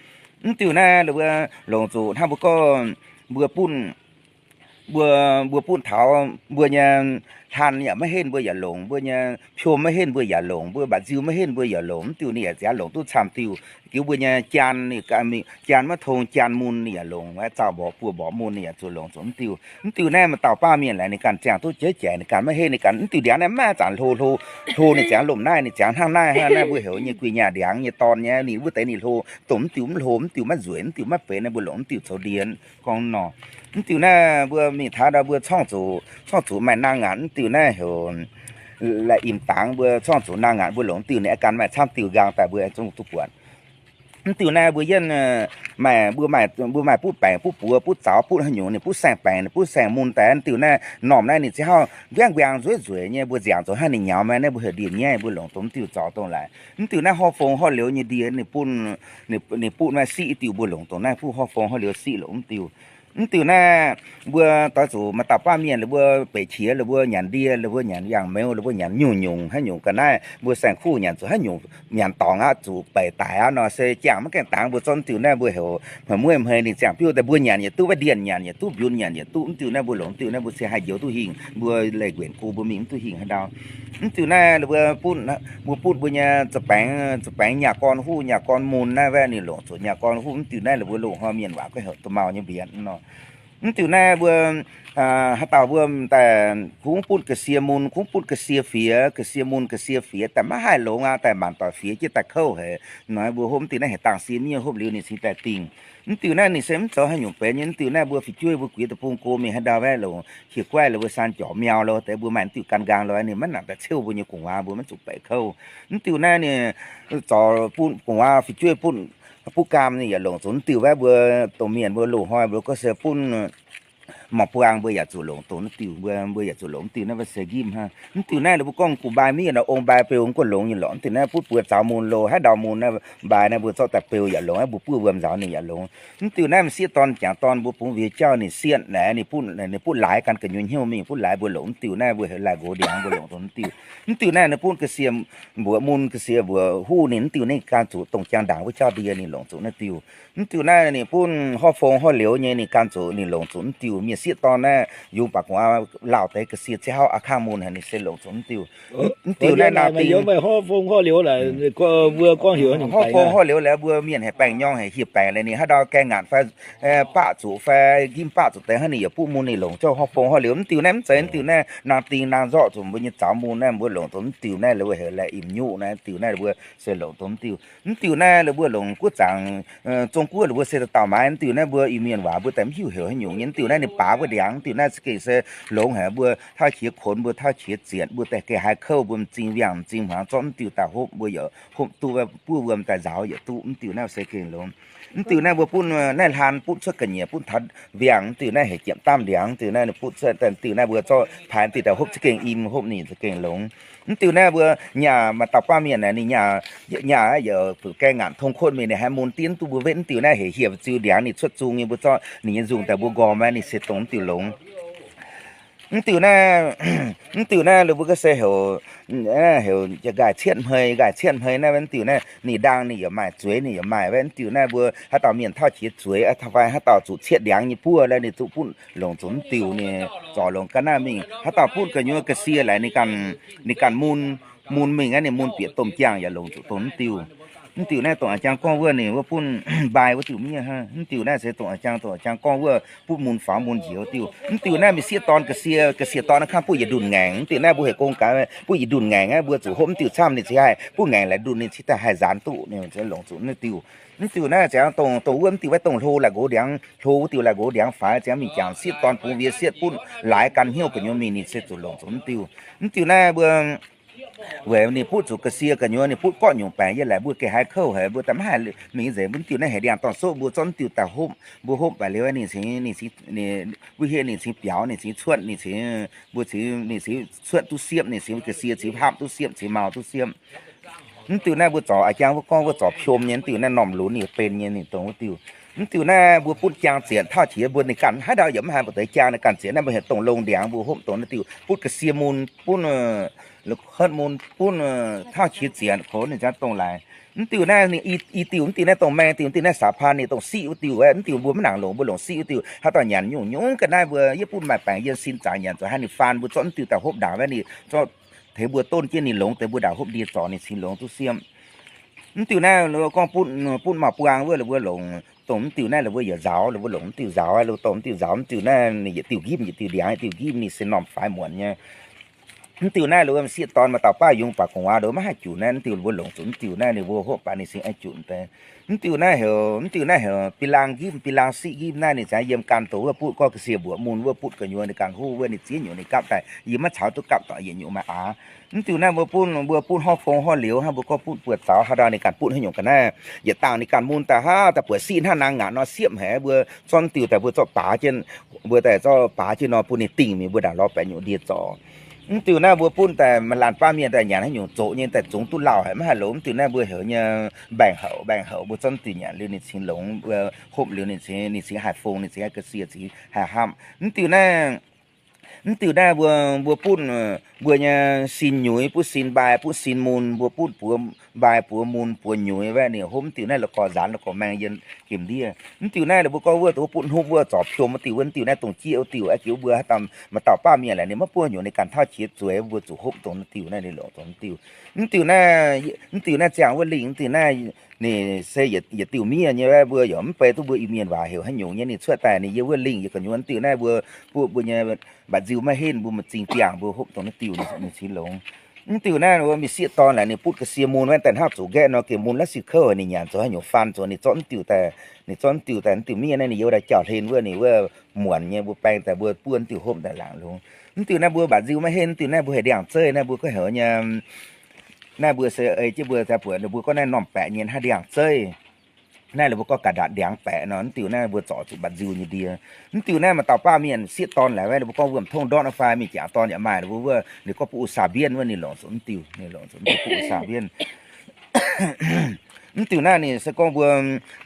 Mv diuh naaiv ninh mbuo longc zuqc hnangv mbuo gorngv mbuo butv, mbuo, mbuo butv taux mbuo nyei hlan yaac maiv henv mbuo yaac longc, mbuo nyei piom maiv henv mbuo yaac longc, mbuo mba'nziu maiv henv mbuo yaac longc, mv diuh ninh yaac ziangx longc duqv camv diuh. Giux mbuo nyei jaan, jaan maiv tong jaan mun ninh yaac longc, zaux mborqv buoz mborqv mun ninh yaac zuqc longc zuqc mv diuh. Mv diuh naaiv maaih dauh baav mienh laaic ninh ganh ziangh duqv jeiv jaic, ninh ganh maiv henv, ninh ganh mv diuh ndiangx naaiv maiv zanc hlo hlo, hlo ninh ziangx lomh naaiv, ninh ziangx hnangv naaiv, hnangv naaiv mbuo heuc nyei guih nyaah ndiangx nyei dorn nyei, ninh wuov deix ninh hlo, dongh mv diuh mv hlo, mv diuh maiv nzueic, mv diuh maiv benx, mbuo longc mv diuh coux ndie gorngv nor. Mv diuh naaiv mbuo mingh taux ndau mbuo corngv zuqc, corngv zuqc maaih naang ngaanc, mv diuh naaiv heuc laih im dangx, mbuo corngv zuqc naang ngaanc mbuo longc mv diuh ninh aengx gan maaih camv diuh nqaang daaih mbuo aengx zungv duqv buatc. Mv diuh naaiv mbuo yienh maaih, mbuo maaih, mbuo maaih butv baengc, butv buoz, butv zaux, butv haaix nyungc ninh butv saeng-baengc, ninh butv saeng mun daaih. Mv diuh naaiv normh naaiv ninh ziex hauv nquengv nquengh nzueic nzueic nyei, mbuo nziangc zoux hnangv ninh nyaux maiv, naaiv mbuo heuc ndie-nyaiv, mbuo longc dongh mv diuh zaux dongh laaix. Mv diuh naaiv horv fong horv liouz nyei ndie ninh butv, ninh butv maiv siqv diuh, mbuo longc dongh naaiv butv horv fong horv liouz siqv longc mv diuh. Mv diuh naaiv mbuo doix zuqc maaih dauh baav mienh lorqc mbuo beic qiex lorqc mbuo nyanc ndie lorqc mbuo nyanc yangh meuz lorqc mbuo nyanc nyungc-nyungc haaix nyungc ga'naaiv, mbuo saeng-kuv nyanc zuqc haaix nyungc nyanc dorngc aqv, zuqc beic daic aqv nor se ziangh maiv gaengh dangx. Mbuo zorqv mv diuh naaiv mbuo heuc hmei mueiv hmei ninh ziangh biouv daaih mbuo nyanc yietc duqv, mbaeqv ndienh nyanc yietc duqv, mbiunx nyanc yietc duqv. Mv diuh naaiv mbuo longc mv diuh naaiv mbuo se haih njoux duqv hingh, mbuo leih nquenc go mbuo mingh mv duqv hingh haaix ndau. Mv diuh naaiv mbuo butv, mbuo butv mbuo nyei za'baengx, za'baengx nyaah gorn huv, nyaah gorn mun naaiv, mv diuh naaiv longc zuqc nyaah gorn huv. Mv diuh naaiv lorqc mbuo loz-hnoi mienh waac gorngv heuc domh mau nyei mbienx nor. Mv diuh naaiv mbuo haaix dauh mbuo daaih kungx butv ga'sie mun, kungx butv ga'sie fiev, ga'sie mun ga'sie fiev daaih maiv haih longx aqv, daaih maanc doic fiev jienv daaih kouv haic. Nor mbuo hopv mv diuh naaiv heuc dangh sie miev hopv liuz ninh cingx daaih dingh. Mv diuh naaiv ninh se mv zoux haaix nyungc benx nyei. Mv diuh naaiv mbuo fu'jueiv mbuo guiex deic-bung go mingh haaix ndau waeqv longc hieh guaih lorqc, mbuo san jorc miau lorqc, deix mbuo maaih mv diuh gan nqaang lorqc, ninh maiv nangc daaih ceuv mbuo nyei gu'nguaaz, mbuo maiv zuqc baeqc kouv. Mv diuh naaiv ninh zorc butv gu'nguaaz fu'jueiv butv, butv gaam ninh yaac longc zuqc mv diuh waeqv. Mbuo domh mienh mbuo loz-hnoi mbuo gorngv se butv mauc buang mbuo yaac zuqc longc dongh mv diuh, mbuo, mbuo yaac zuqc longc mv diuh naaiv se nqimv hnangv. Mv diuh naaiv ninh mbuo gorngv gu'nguaaz mbiaauh naaiv ong mbai beu mv guaih longx nyei lorqc. Mv diuh naaiv butv buoz zaux mun loz, haaix ndau mun naaiv, mbai naaiv mbuo zorqv daaih beu yaac longx, mbuo buov wuom nzaaux ninh yaac longx. Mv diuh naaiv m'sieqv dorn m'jangc dorn mbuo bungx wiex jauv ninh sietv naaic ninh butv, ninh butv laaix gan gu'nyuoz hnyouv mingh, butv laaix mbuo longc mv diuh naaiv mbuo heuc laaix nqox ndiangx mbuo longc dongh mv diuh. Mv diuh naaiv ninh butv ga'sie mbuoqc mun, ga'sie mbuoqc huv ninh mv diuh naaiv gan zuqc dongh jang ndaangc wuov jauv ndie ninh longc zuqc naaiv diuh. Mv diuh naaiv ninh butv horv fong horv liouz nyei ninh gan zuqc ninh longc zuqc mv diuh. Mienh sieqv dorn naaiv yungz baac gu'nguaaz lauh deix ga'sie ziex hauv a'kangv mun haic ninh se longc zuqc mv diuh. Mv diuh naaiv nor dingh horv fong horv fong horv liouz laaix mbuo mienh haic baengh nyorng haic hieh baengc laaix ninh haaix ndau gaeng ngaanc fai baqv zuqc fai nqimv baqv zuqc deix hnangv ninh yaac butv mun ninh longc zouv horv fong horv liouz. Mv diuh naaiv mv zeiz, mv diuh naaiv nor dingh nor nzorqv zuqc mbuo nyei zaux mun naaiv mbuo longc dongh mv diuh naaiv la'buo heuc la'im nyuqv naaiv. Mv diuh naaiv la'buo se longc dongh mv diuh. Mv diuh naaiv la'buo longc guoqv zaangc Zong-Guoqv la'buo se dauh dauh maaiz. Mv diuh naaiv mbuo Iu-Mienh waac mbuo daaih mv hiuv heuc haaix nyungc nyei. Mv diuh naaiv ninh baaux wuov ndiangx. Mv diuh naaiv za'gengh se longx haic, mbuo tauv qiex konx, mbuo tauv qiex zietc, mbuo daaih gengh haiz kouv, mbuo m'zing wiangh m'zing hmuangx zorqv mv diuh daaih hopv, mbuo yaac hopv duqv, buov wuom daaih nzaaux yaac duqv. Mv diuh naaiv se gengh longx. Mv diuh naaiv mbuo butv naaiv hlan butv cuotv ga'nyiec butv taux wiangh. Mv diutv naaiv heuc jiepc daamv ndiangx. Mv diuh naaiv ninh butv cuotv, mv diuh naaiv mbuo zorqv paaix mv diuh daaih hopv za'gengh im, hopv ninh za'gengh longx. Mv diuh naaiv mbuo nyaah maaih dauh baav mienh aeqv, ninh nyaah, nyaah yaac gaeng ngaanc tong kuotv mingh, ninh haiz mun diev duqv mbuo wetv. Mv diuh naaiv heuc hieh ziux ndiangx, ninh cuotv zung nyei, mbuo zorqv ninh nyei nzungh daaih mbuo nqormh, ninh se dongh mv diuh longx. Mv diuh naaiv, mv diuh naaiv mbuo gorngv se heuc, heuc nqaai cietv hmei, nqaai cietv hmei naaiv, mv diuh naaiv ninh ndaang ninh yaac maaih, zueiz ninh yaac maaih. Mv diuh naaiv mbuo haaix dauh mienh tauv qiex zueiz fai haaix dauh zuqc cietv ndiangx nyei buov laaix ninh zuqc butv longc zuqc mv diuh, ninh zorc longc ga'naaiv mingh. Haaix dauh butv gu'nyuoz ga'sie laaix ninh ganh, ninh ganh mun, mun mingh aqv, ninh mun bieqc domh jaangh yaac longc zuqc dongh mv diuh. Mv diuh naaiv dongh a'jang gorngv wuov ninh wuov butv mbai wuov diuh miev hnangv. Mv diuh naaiv se dongh a'jang, dongh a'jang gorngv wuov butv mun faaux mun njiec wuov diuh. Mv diuh naaiv mingh sieqv dorn ga'sie, ga'sie dorn naaiv kangv butv yietc ndunh ngaengc. Mv diuh naaiv mbuo heuc gong gaax butv yietc ndunh ngaengc aqv, mbuo zuqc hopv mv diuh camv ninh cingx haih, butv ngaengc laaix ndunh ninh cingx daaih haih nzaanx duqv, ninh longc zuqc naaiv diuh. Mv diuh naaiv ziangx dongh, dongh wuov mv diuh waaiv dongh hlo la'nqox ndiangx, hlo wuov diuh la'nqox ndiangx faix ziangx mingh jangx sieqv dorn bungx wiex sieqv butv laaix gan hnyouv gu'nyuoz mingh ninh se zuqc longc zuqc mv diuh. Mv diuh naaiv mbuo weic ninh butv zuqc ga'sie gu'nyuoz ninh butv gorqv nyungc baengc yie laaic mbuo gengh haiz kouv haic, mbuo daaih maiv haih mingh nzengc. Mv diuh naaiv heuc ndiangx-dorn-soqv mbuo zorqv mv diuh daaih hopv, mbuo hopv baac liuz ninh cingx, ninh cingx, mbuo hieh ninh cingx biaux, ninh cingx cuotv, ninh cingx, mbuo cingx, ninh cingx cuotv duqv siepv, ninh cingx ga'sie cingx hapv duqv siepv, cingx mau duqv siepv. Mv diuh naaiv mbuo zorc a'jang wuov gorngv wuov zorc piom nyei. Mv diuh naaiv normh lunx ninh benx nyei ninh dongh wuov diuh. Mv diuh naaiv mbuo butv jaang zienc tauv qiex mbuo ninh ganh haaix ndau yaac maiv haih mbuo deix jaang ninh ganh zienc naaiv mbuo heuc dongh longh ndiangx mbuo hopv dongh naaiv diuh butv ga'sie mun, butv hutv mun, butv tauv qiex zienc kox ninh ziangx dongh laaix. Mv diuh naaiv ninh i diuh, mv diuh naaiv dongh maeng diuh, mv diuh naaiv saax paan ninh dongh siqv wuov diuh. Mv diuh mbuo maiv nangc longc, mbuo longc siqv wuov diuh. Haaix dauh nyanc nyungc-nyungc ga'naaiv mbuo yie butv maaih baengc yie sin zaangc nyanc zuqc haaix ninh faan mbuo zorqv mv diuh daaih hopv ndaangc, mv diuh zorqv tengx mbuo donv jienv ninh longx deix mbuo ndaangc hopv ndie zorc ninh cingx longx duqv siepv. Mv diuh naaiv gorngv butv, butv mauc buang wuov la'mbuo longc dongh mv diuh naaiv la'mbuo yietc nzaaux, la'mbuo longc mv diuh nzaaux, la'mbuo dongh mv diuh nzaaux. Mv diuh naaiv ninh yietc diuh nqimv, yietc diuh ndiangx, yietc diuh nqimv ninh se normh faix muonc nyei. Mv diuh naaiv la'mbuo sieqv dorn maaih dauh baav yungz baac gu'nguaaz ndoqv maiv haih junc naaiv, mv diuh la'mbuo longc zuqc mv diuh naaiv ninh mbuo hopv baac ninh cingx aengx junc deix. Mv diuh naaiv heuc, mv diuh naaiv heuc bi lang nqimv, bi lang siqv nqimv naaiv ninh ziangx yiem ganh dongh wuov butv gorngv ga'sie mbuoqc mun wuov butv gu'nyuoz ninh ganh huv wuov ninh ziex nyungc ninh gapv daaih yie maiv caux duqv gapv dorngc yietc nyungc maaih aav. Mv diuh naaiv mbuo butv, mbuo butv horv fong horv liouz hnangv, mbuo gorngv butv buoz zaux haaix ndau ninh ganh butv haaix nyungc ga'naaiv. Yietc dangh ninh ganh mun daaih hnangv daaih buatc siqv hnangv naang ngaanc nor siepv haic, mbuo zorqv mv diuh daaih mbuo zorqv baaux jienv, mbuo daaih zorqv baaux jienv nor bun ninh dingh mingh mbuo ndaangc lorz baeqc nyungc ndie zorc. Mv diuh naaiv mbuo butv daaih maaih laanh baav mienh daaih nyanc haaix nyungc zoqc nyei daaih zungx duqv lauh haic maiv haih longx. Mv diuh naaiv mbuo heuc nyei mbaengx houc, mbaengx houc mbuo zorqv mv diuh nyanc liuz ninh cingx longx, mbuo hopv liuz ninh cingx, ninh cingx haih fong, ninh cingx haih ga'sie cingx haih hapv. Mv diuh naaiv Mv diuh naaiv mbuo, mbuo butv, mbuo nyei sin nyuiz, butv sin mbai, butv sin mun, mbuo butv buoz mbai, buoz mun, buoz nyuiz, waeqv ninh hopv mv diuh naaiv la'gorx nzaanx, la'gorx maeng yiem gemh ndiev. Mv diuh naaiv mbuo gorngv wuov, wuov butv hnupv wuov zorc piom wuov diuh, wuov diuh naaiv dongh jieqv wuov diuh, aqv jiex wuov haaix dauh maaih dauh baav mienh laaic ninh maiv buov haaix nyungc, ninh ganh tauv qiex zueiz, mbuo zuqc hopv dongh naaiv diuh naaiv, ninh longc dongh naaiv diuh. Mv diuh naaiv, mv diuh naaiv ziangh wuov lingh, mv diuh naaiv Ninh se yietc diuh miev nyei, mbuo yaac mv bei duqv mbuo Iu-Mienh waac heuc haaix nyungc nyei. Ninh cuotv daaih ninh yiem wuov lingh, yie gu'nyuoz mv diuh naaiv mbuo, mbuo nyei mba'nziu maiv henv, mbuo m'zing biangh, mbuo hopv dongh naaiv diuh ninh cingx longx. Mv diuh naaiv mbuo mienh sieqv dorn laaic ninh butv ga'sie mun wuov daaih hnangv zuqc nqaeqv nor, gengh mun la'sic kouv, ninh nyanc zoux haaix nyungc faan zoux, ninh zorqv mv diuh daaih, ninh zorqv mv diuh daaih, mv diuh miev naaiv ninh yiem wuov daaih jauv-hlen wuov, ninh wuov muonc nyei, mbuo baeng daaih mbuo buov mv diuh hopv daaih laangc longx. Mv diuh naaiv mbuo mba'nziu maiv henv, mv diuh naaiv mbuo heuc ndiangx-zeiv naaiv, mbuo gorngv heuc nyei, naaiv mbuo se ei jienv mbuo daaih buatc ninh mbuo gorngv naaiv norm baeqc nyei hnangv ndiangx-zeiv. Naaiv ninh mbuo gorngv ga'ndatc ndiangx-baeqc nor, mv diuh naaiv mbuo zorc zuqc mba'nziu nyei ndie. Mv diuh naaiv maaih dauh baav mienh sieqv dorn laaic wuov, ninh mbuo gorngv wuom tongv ndortv nor fai mingh jangx dorn yaac maaih, ninh mbuo wuov ninh gorngv butv u saa mbienv wuov, ninh longc zuqc mv diuh, ninh longc zuqc mv diuh butv u saa mbienv. Mv diuh naaiv ninh se gorngv mbuo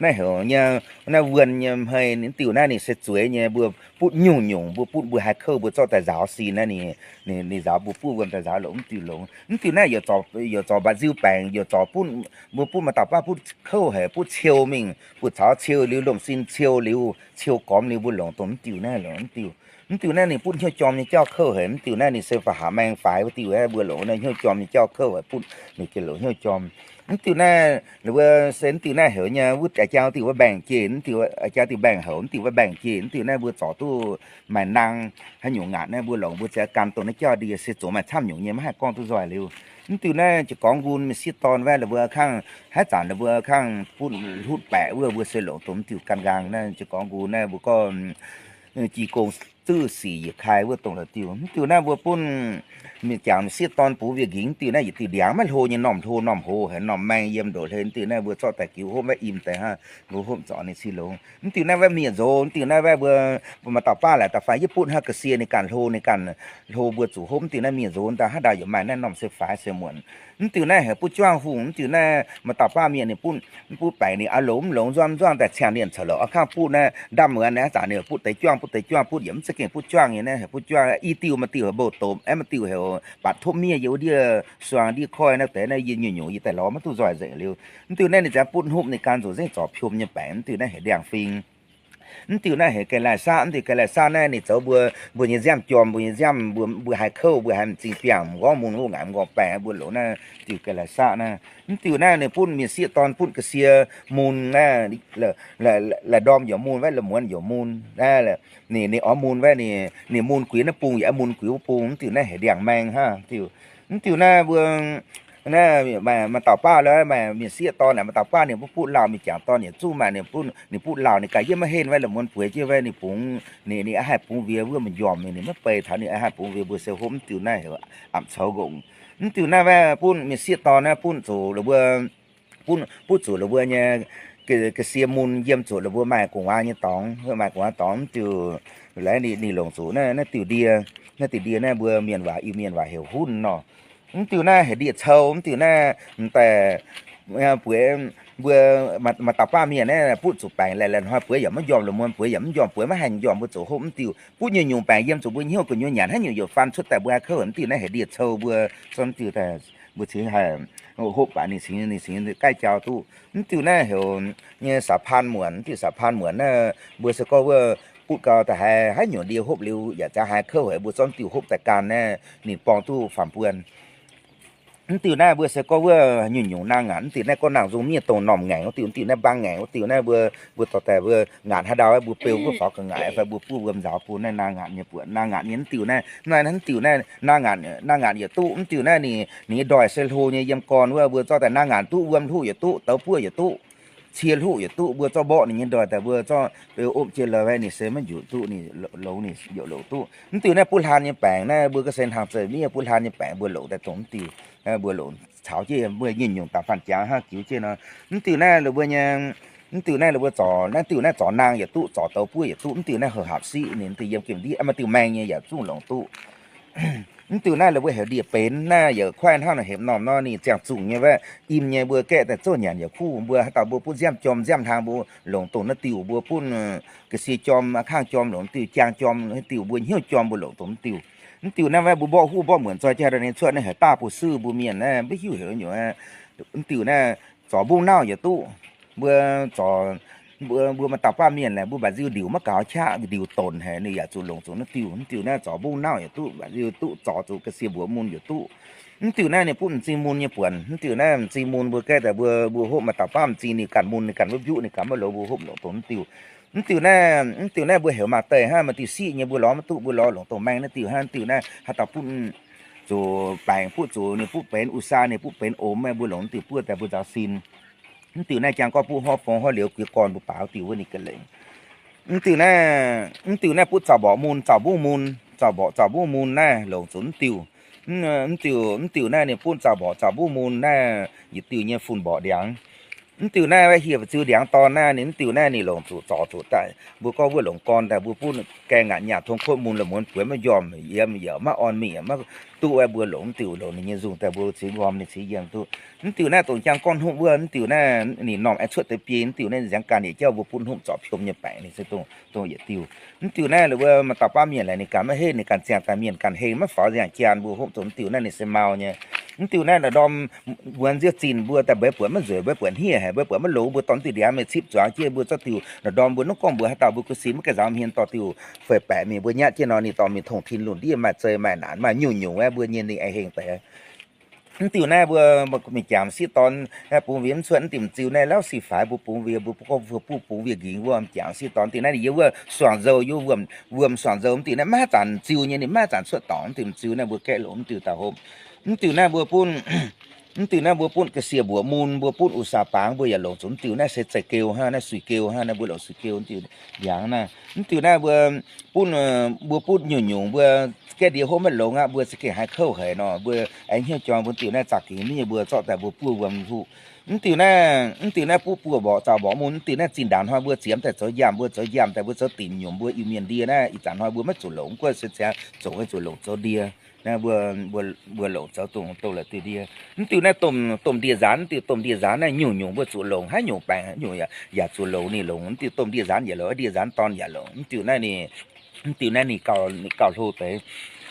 naaiv heuc nyei, naaiv wuonh nyei hmei, mv diuh naaiv ninh se zueiz nyei, mbuo butv nyungc-nyungc, mbuo butv mbuo haih kouv mbuo zorqv daaih nzaaux sin naaiv, ninh nzaaux mbuo butv wuom daaih nzaaux longx mv diuh longx. Mv diuh naaiv yaac zorc mba'nziu baengc, yaac zorc butv, mbuo butv maaih dauh baav butv kouv haic, butv ciou mingh, butv caux ciou liuz, lomh sin ciou liuz, ciou gormx liuz mbuo longc dongh mv diuh naaiv longc mv diuh. Mv diuh naaiv ninh butv hnyouv jorm nyei jauv kouv haic, mv diuh naaiv ninh se fa'haav maeng faix wuov diuh aeqv, mbuo longc naaiv hnyouv jorm nyei jauv kouv haic, butv ninh gengh longc hnyouv jorm. Mv diuh naaiv, ninh mbuo se mv diuh naaiv heuc nyei wuov jaa diuh wuov mbaengx-jeiv, mv diuh jaa diuh mbaengx-houx, mv diuh wuov mbaengx-jeiv, mv diuh naaiv mbuo zorc duqv maaih nang haaix nyungc ngaatc naaiv mbuo longc mbuo za'gengh gan dongh naaiv jauv ndie se zoux maaih camv nyungc nyei, maiv haih gorngv duqv nzoih liuz. Mv diuh naaiv jiez gorngv nqun mienh sieqv dorn wuov, ninh mbuo kangv haaix zanc ninh mbuo kangv butv hlutv baeqc wuov, mbuo se longc dongh mv diuh gan nqaang naaiv jiez gorngv nqun naaiv mbuo gorngv ji gong zuv sic yietc kai wuov dongh la'diuh. Mv diuh naaiv mbuo bun mienh jangx mienh sieqv dorn bungx wiev nqingx. Mv diuh naaiv yietc diuh ndiangx maiv hlo nyei, normh hlo normh hoz haic, normh maeng yiem ndoqc hlen. Mv diuh naaiv mbuo zorqv daaih giux hopv maiv im deix hnangv, mbuo hopv zorc ninh cin longx. Mv diuh naaiv wuov mienh nzox, mv diuh naaiv wuov mbuo, mbuo maaih dauh baav laaic da'faanh yie butv hnangv ga'sie ninh ganh hlo, ninh ganh hlo mbuo zuqc hopv. Mv diuh naaiv mienh nzox daaih haaix dauh yaac maaih naaiv normh se faix se muonc. Mv diuh naaiv heuc butv juangv hungh, mv diuh naaiv maaih dauh baav mienh ninh butv, butv baengc ninh a'loz mv longx, nzuangv nzuangv daaih ciangh nienh caux lorqc, a'kangv butv naaiv ndamv muonz naaiv zanc ninh butv deix juangv, butv deix juangv, butv yaac mv za'gengh butv juangv nyei naaiv, butv juangv i diuh, maaih diuh heuc bouh domc, aeqv, maaih diuh heuc batc topv miev yiem wuov ndiev suang ndiev koiv naaiv deix naaiv, yie nyungc-nyungc yie daaih lorz maiv duqv nzoih nzengc liuz. Mv diuh naaiv ninh ziouc butv hopv ninh ganh zuqc nzengc zorc piom nyei baengc. Mv diuh naaiv heuc ndiangx-fing. Mv diuh naaiv heuc ga'laaih saqv. Mv diuh ga'laaih saqv naaiv ninh zoux mbuo, mbuo nyei nziaamv jorm, mbuo nyei nziaamv, mbuo, mbuo haih kouv, mbuo haih m'zing biangh, m'nqorngv mun, wuov ngaengc m'nqorngv baengh, mbuo longc naaiv diuh ga'laaih saqv naaiv. Mv diuh naaiv ninh butv mienh sieqv dorn butv ga'sie mun naaiv, la'ndorm yaac mun wuov, la'muonz yaac mun naaiv, ninh, ninh oix mun wuov, ninh, ninh mun guix naaiv bung yaac mun guix wuov bung. Mv diuh naaiv heuc ndiangx-maeng hnangv diuh. Mv diuh naaiv mbuo naaiv maaih dauh baav lo, maaih mienh sieqv dorn naaic, maaih dauh baav ninh butv, butv lauh, mienh jangc dorn yaac zuqv maaih, ninh butv, ninh butv lauh, ninh ganh yiem maiv henv wuov, la'muonz bueix jienv wuov, ninh bungx, ninh, ninh a'haih bungx wiex wuov, mienh njormh ninh, ninh maiv bei taux, ninh a'haih bungx wiex. Mbuo se hopv mv diuh naaiv heuc apc coux ngongh. Mv diuh naaiv wuov butv mienh sieqv dorn naaiv butv zuqc la'buo, butv, butv zuqc la'buo nyei ga'sie mun yiem zuqc la'buo maaih gu'nguaaz nyei dorngx, maaih gu'nguaaz dorngx. Mv diuh laaic ninh, ninh longc zuqc naaiv, naaiv diuh ndie, naaiv diuh ndie naaiv mbuo mienh waac, Iu-Mienh waac heuc hunv nor. Mv diuh naaiv heuc ndie-cou. Mv diuh naaiv m'daaih bueix mbuo maaih dauh baav mienh naaiv butv zuqc baengc laih laih hnoi bueix yaac maiv njormh, la'muonz bueix yaac mv njormh, bueix maiv haih njormh, mbuo zuqc hopv mv diuh. Butv nyungc-nyungc baengc yiem zuqc mbuo hnyouv gu'nyuoz nyanc haaix nyungc youc faan cuotv daaih mbuo haih kouv. Mv diuh naaiv heuc ndie-cou. Mbuo, mbuo cingx haih hopv baac ninh cingx, ninh cingx gaih jauv duqv. Mv diuh naaiv heuc nyei saax-paan muonc. Mv diuh saax-paan muonc naaiv mbuo se gorngv wuov butv gau daaih haiz haaix nyungc ndie hopv liuz yaac za'gengh haih kouv haic, mbuo zorqv mv diuh hopv daaih gan naaiv ninh borngz duqv faam-buon. Mv diuh naaiv mbuo se gorngv wuov nyungc-nyungc naang ngaanc. Mv diuh naaiv gorngv naang nzung miev dongh normh ngaengc wuov diuh, mv diuh naaiv mbaang ngaengc wuov diuh naaiv mbuo, mbuo dorh daaih mbuo ngaanc haaix ndau mbuo beu wuov faaux ga'ngaaic fai mbuo buov wuom nzaaux bun naaiv naang ngaanc nyei buonc. Naang ngaanc nyei mv diuh naaiv, naaiv, naaiv mv diuh naaiv naang ngaanc, naang ngaanc yaac duqv. Mv diuh naaiv ninh, ninh nyei ndoih se hlo nyei, yiem gorn wuov mbuo zorqv daaih naang ngaanc duqv, wuom hluqv yaac duqv, douz buov yaac duqv, cie hluqv yaac duqv. Mbuo zorqv mborqv ninh nyei ndoih daaih mbuo zorqv beu opv jienv lorh, ninh se maiv njuqc duqv, ninh longx, ninh youc longx duqv. Mv diuh naaiv butv hlaan nyei baengc naaiv mbuo ga'sie hnaangx zeiz miev, butv hlaan nyei baengc mbuo longc daaih dongh mv diuh, mbuo longc caux jienv mbuo nyungc-nyungc da'faanh jangx hnangv jiux jienv nor. Mv diuh naaiv la'buo nyei, mv diuh naaiv la'buo zorc, naaiv diuh naaiv zorc naang yaac duqv, zorc douz buov yaac duqv. Mv diuh naaiv heuc hapc siqv, ninh mv diuh yiem gemh ndiev, maaih diuh maeng nyei yaac zungv longc duqv. Mv diuh naaiv la'buo heuc ndie-benx naaiv yaac kuaaiv hnangv nor hepc normh nor, ninh ziangh zungh nyei wuov, im nyei, mbuo gaeqv daaih zouv nyanc yaac kuv. Mbuo haaix dauh mbuo butv nziaamv jorm nziaamv hlang mbuo longc dongh naaiv diuh, mbuo butv ga'sie jorm, a'kangv jorm longc diuh, jaang jorm, naaiv diuh mbuo hnyouv jorm mbuo longc dongh mv diuh. Mv diuh naaiv wuov mbuo mborqv huv mborqv muonc zoih jienv daaih ninh cuotv naaiv heuc daav bu suv. Mbuo mienh naaiv maiv hiuv heuc nyungc. Mv diuh naaiv zorc mbungv nauv yaac duqv. Mbuo zorc, mbuo, mbuo maaih dauh baav mienh laaic mbuo mbaac nziu ndiuc maiv gaux qaqv, ndiuc donc haic, ninh yaac zuqc longc zuqc naaiv diuh. Mv diuh naaiv zorc mbungv nauv yaac duqv, mbaac nziu duqv, zorc zuqc ga'sie mbuox mun yaac duqv. Mv diuh naaiv ninh butv m'zing mun nyei buonc. Mv diuh naaiv m'zing mun mbuo gaeqv daaih mbuo, mbuo hopv maaih dauh baav m'zing ninh ganh mun, ninh ganh wuov mbiuqv, ninh ganh maiv loz, mbuo hopv longc dongh mv diuh. Mv diuh naaiv, mv diuh naaiv mbuo heuc maaih deix hnangv, maaih diuh siqv nyei mbuo lorz maiv duqv, mbuo lorz longc dongh maeng naaiv diuh hnangv. Mv diuh naaiv haaix dauh butv zuqc baengc, butv zuqc ninh butv benx u sa, ninh butv benx omx, mbuo longc mv diuh buov daaih mbuo nzaaux sin. Mv diuh naaiv jangx gorngv butv hov fong hov liuz guiv gorn mbuo baaux diuh wuov ninh ga'lengc. Mv diuh naaiv, mv diuh naaiv butv zaux mborqc mun, zaux mbuov mun, zaux mborqc zaux mbuov mun naaiv longc zuqc mv diuh. Mv diuh, mv diuh naaiv ninh butv zaux mborqc zaux mbuov mun naaiv yietc diuh nyei fun mborqc ndiangx. Mv diuh naaiv hieh ziu ndiangx dorn naaiv ninh mv diuh naaiv ninh longc zuqc zorc zuqc daaih. Mbuo gorngv wuov longc gorn daaih mbuo butv gaeng ngaatc nyaah tong kotv mun la'muonz bueix maiv njormh, yiem yaac maiv orn mingh yaac maiv duqv, mbuo longc mv diuh longc ninh nyei nzungh daaih mbuo cingx nqorm ninh cingx yiem duqv. Mv diuh naaiv dongh jangx gorngv hnuqv wuov, mv diuh naaiv ninh normh aengx cuotv deix biei, mv diuh naaiv nziangx ganh yietc jauv mbuo butv hopv zorc piom nyei baengc ninh se dongh, dongh yietc diuh. Mv diuh naaiv lorqc mbuo maaih dauh baav mienh laaic ninh ganh maiv henv, ninh ganh ziangh daaih mienh ganh heng maiv faaux nziangh jaan, mbuo hopv zuqc mv diuh naaiv ninh se mau nyei. Mv diuh naaiv ndorm wuonx nziouv zinh mbuo daaih mbeix buatc maiv nzueic, mbeix buatc hniev haic, mbeix buatc maiv longx, mbuo dorh mv diuh ndiangx mingh cipv zuangx jienv mbuo zorqv diuh ndorm mbuo mv gorngv mbuox haaix dauh, mbuo gu'nyuoz sin maiv gaengh nzaaux hmien dorh diuh feix baeqc mingh, mbuo nyatv jienv nor ninh dorh mingh tongh tin lunc ndiev maaih zei maaih naanc maaih nyungc-nyungc aeqv, mbuo nyei ninh aengx heng deix. Mv diuh naaiv mbuo mingh jangx sieqv dorn bungx wiex mv cuotv, mv diuh m'ziu naaiv lauv sic faix mbuo bungx wiex, mbuo gorngv mbuo bungx wiex nqingx wuov, jangx sieqv dorn mv diuh naaiv ninh yiem wuov suangx nzou, yiem wuom, wuom suangx nzou mv diuh naaiv maiv zanc m'ziu nyei, ninh maiv zanc cuotv dorngc, mv diuh m'ziu naaiv mbuo gaeqv longc mv diuh daaih hopv. Mv diuh naaiv mbuo butv, mv diuh naaiv mbuo butv ga'sie mbuoqc mun, mbuo butv u saa baangx, mbuo yaac longc zuqc mv diuh naaiv se zeih geu hnangv, naaiv suix geu hnangv, naaiv mbuo longc suix geu mv diuh ndiangx naaiv. Mv diuh naaiv mbuo butv, mbuo butv nyungc-nyungc mbuo gaeqv ndie hopv maiv longx aqv, mbuo za'gengh haih kouv haic nor, mbuo aengx hnyouv joux mbuo diuh naaiv zaqc gingx miev, mbuo zorqv daaih mbuo buov wuom huqv. Mv diuh naaiv, mv diuh naaiv butv buov mborqc zaux mborqc mun, mv diuh naaiv zinh ndaangc hnoi mbuo ziemx daaih zoux njaamh, mbuo zoux njaamh daaih mbuo zoux dinc nyungc, mbuo Iu-Mienh ndie naaiv ih zanc hnoi mbuo maiv zuqc longc, mv gunv se ziangx zoqc zuqc longc zoux ndie. Naaiv mbuo, mbuo, mbuo longc zoux dongh, dongh la'diuh ndie. Mv diuh naaiv domh, domh ndie-nzaanx, mv diuh domh ndie-nzaanx naaiv nyungc-nyungc mbuo zuqc longc, haaix nyungc baengc haaix nyungc yaac, yaac zuqc longc, ninh longc mv diuh domh ndie-nzaanx yaac longc, mv diuh ndie-nzaanx dorn yaac longc. Mv diuh naaiv ninh, mv diuh naaiv ninh gauh, ninh gauh hlo deix.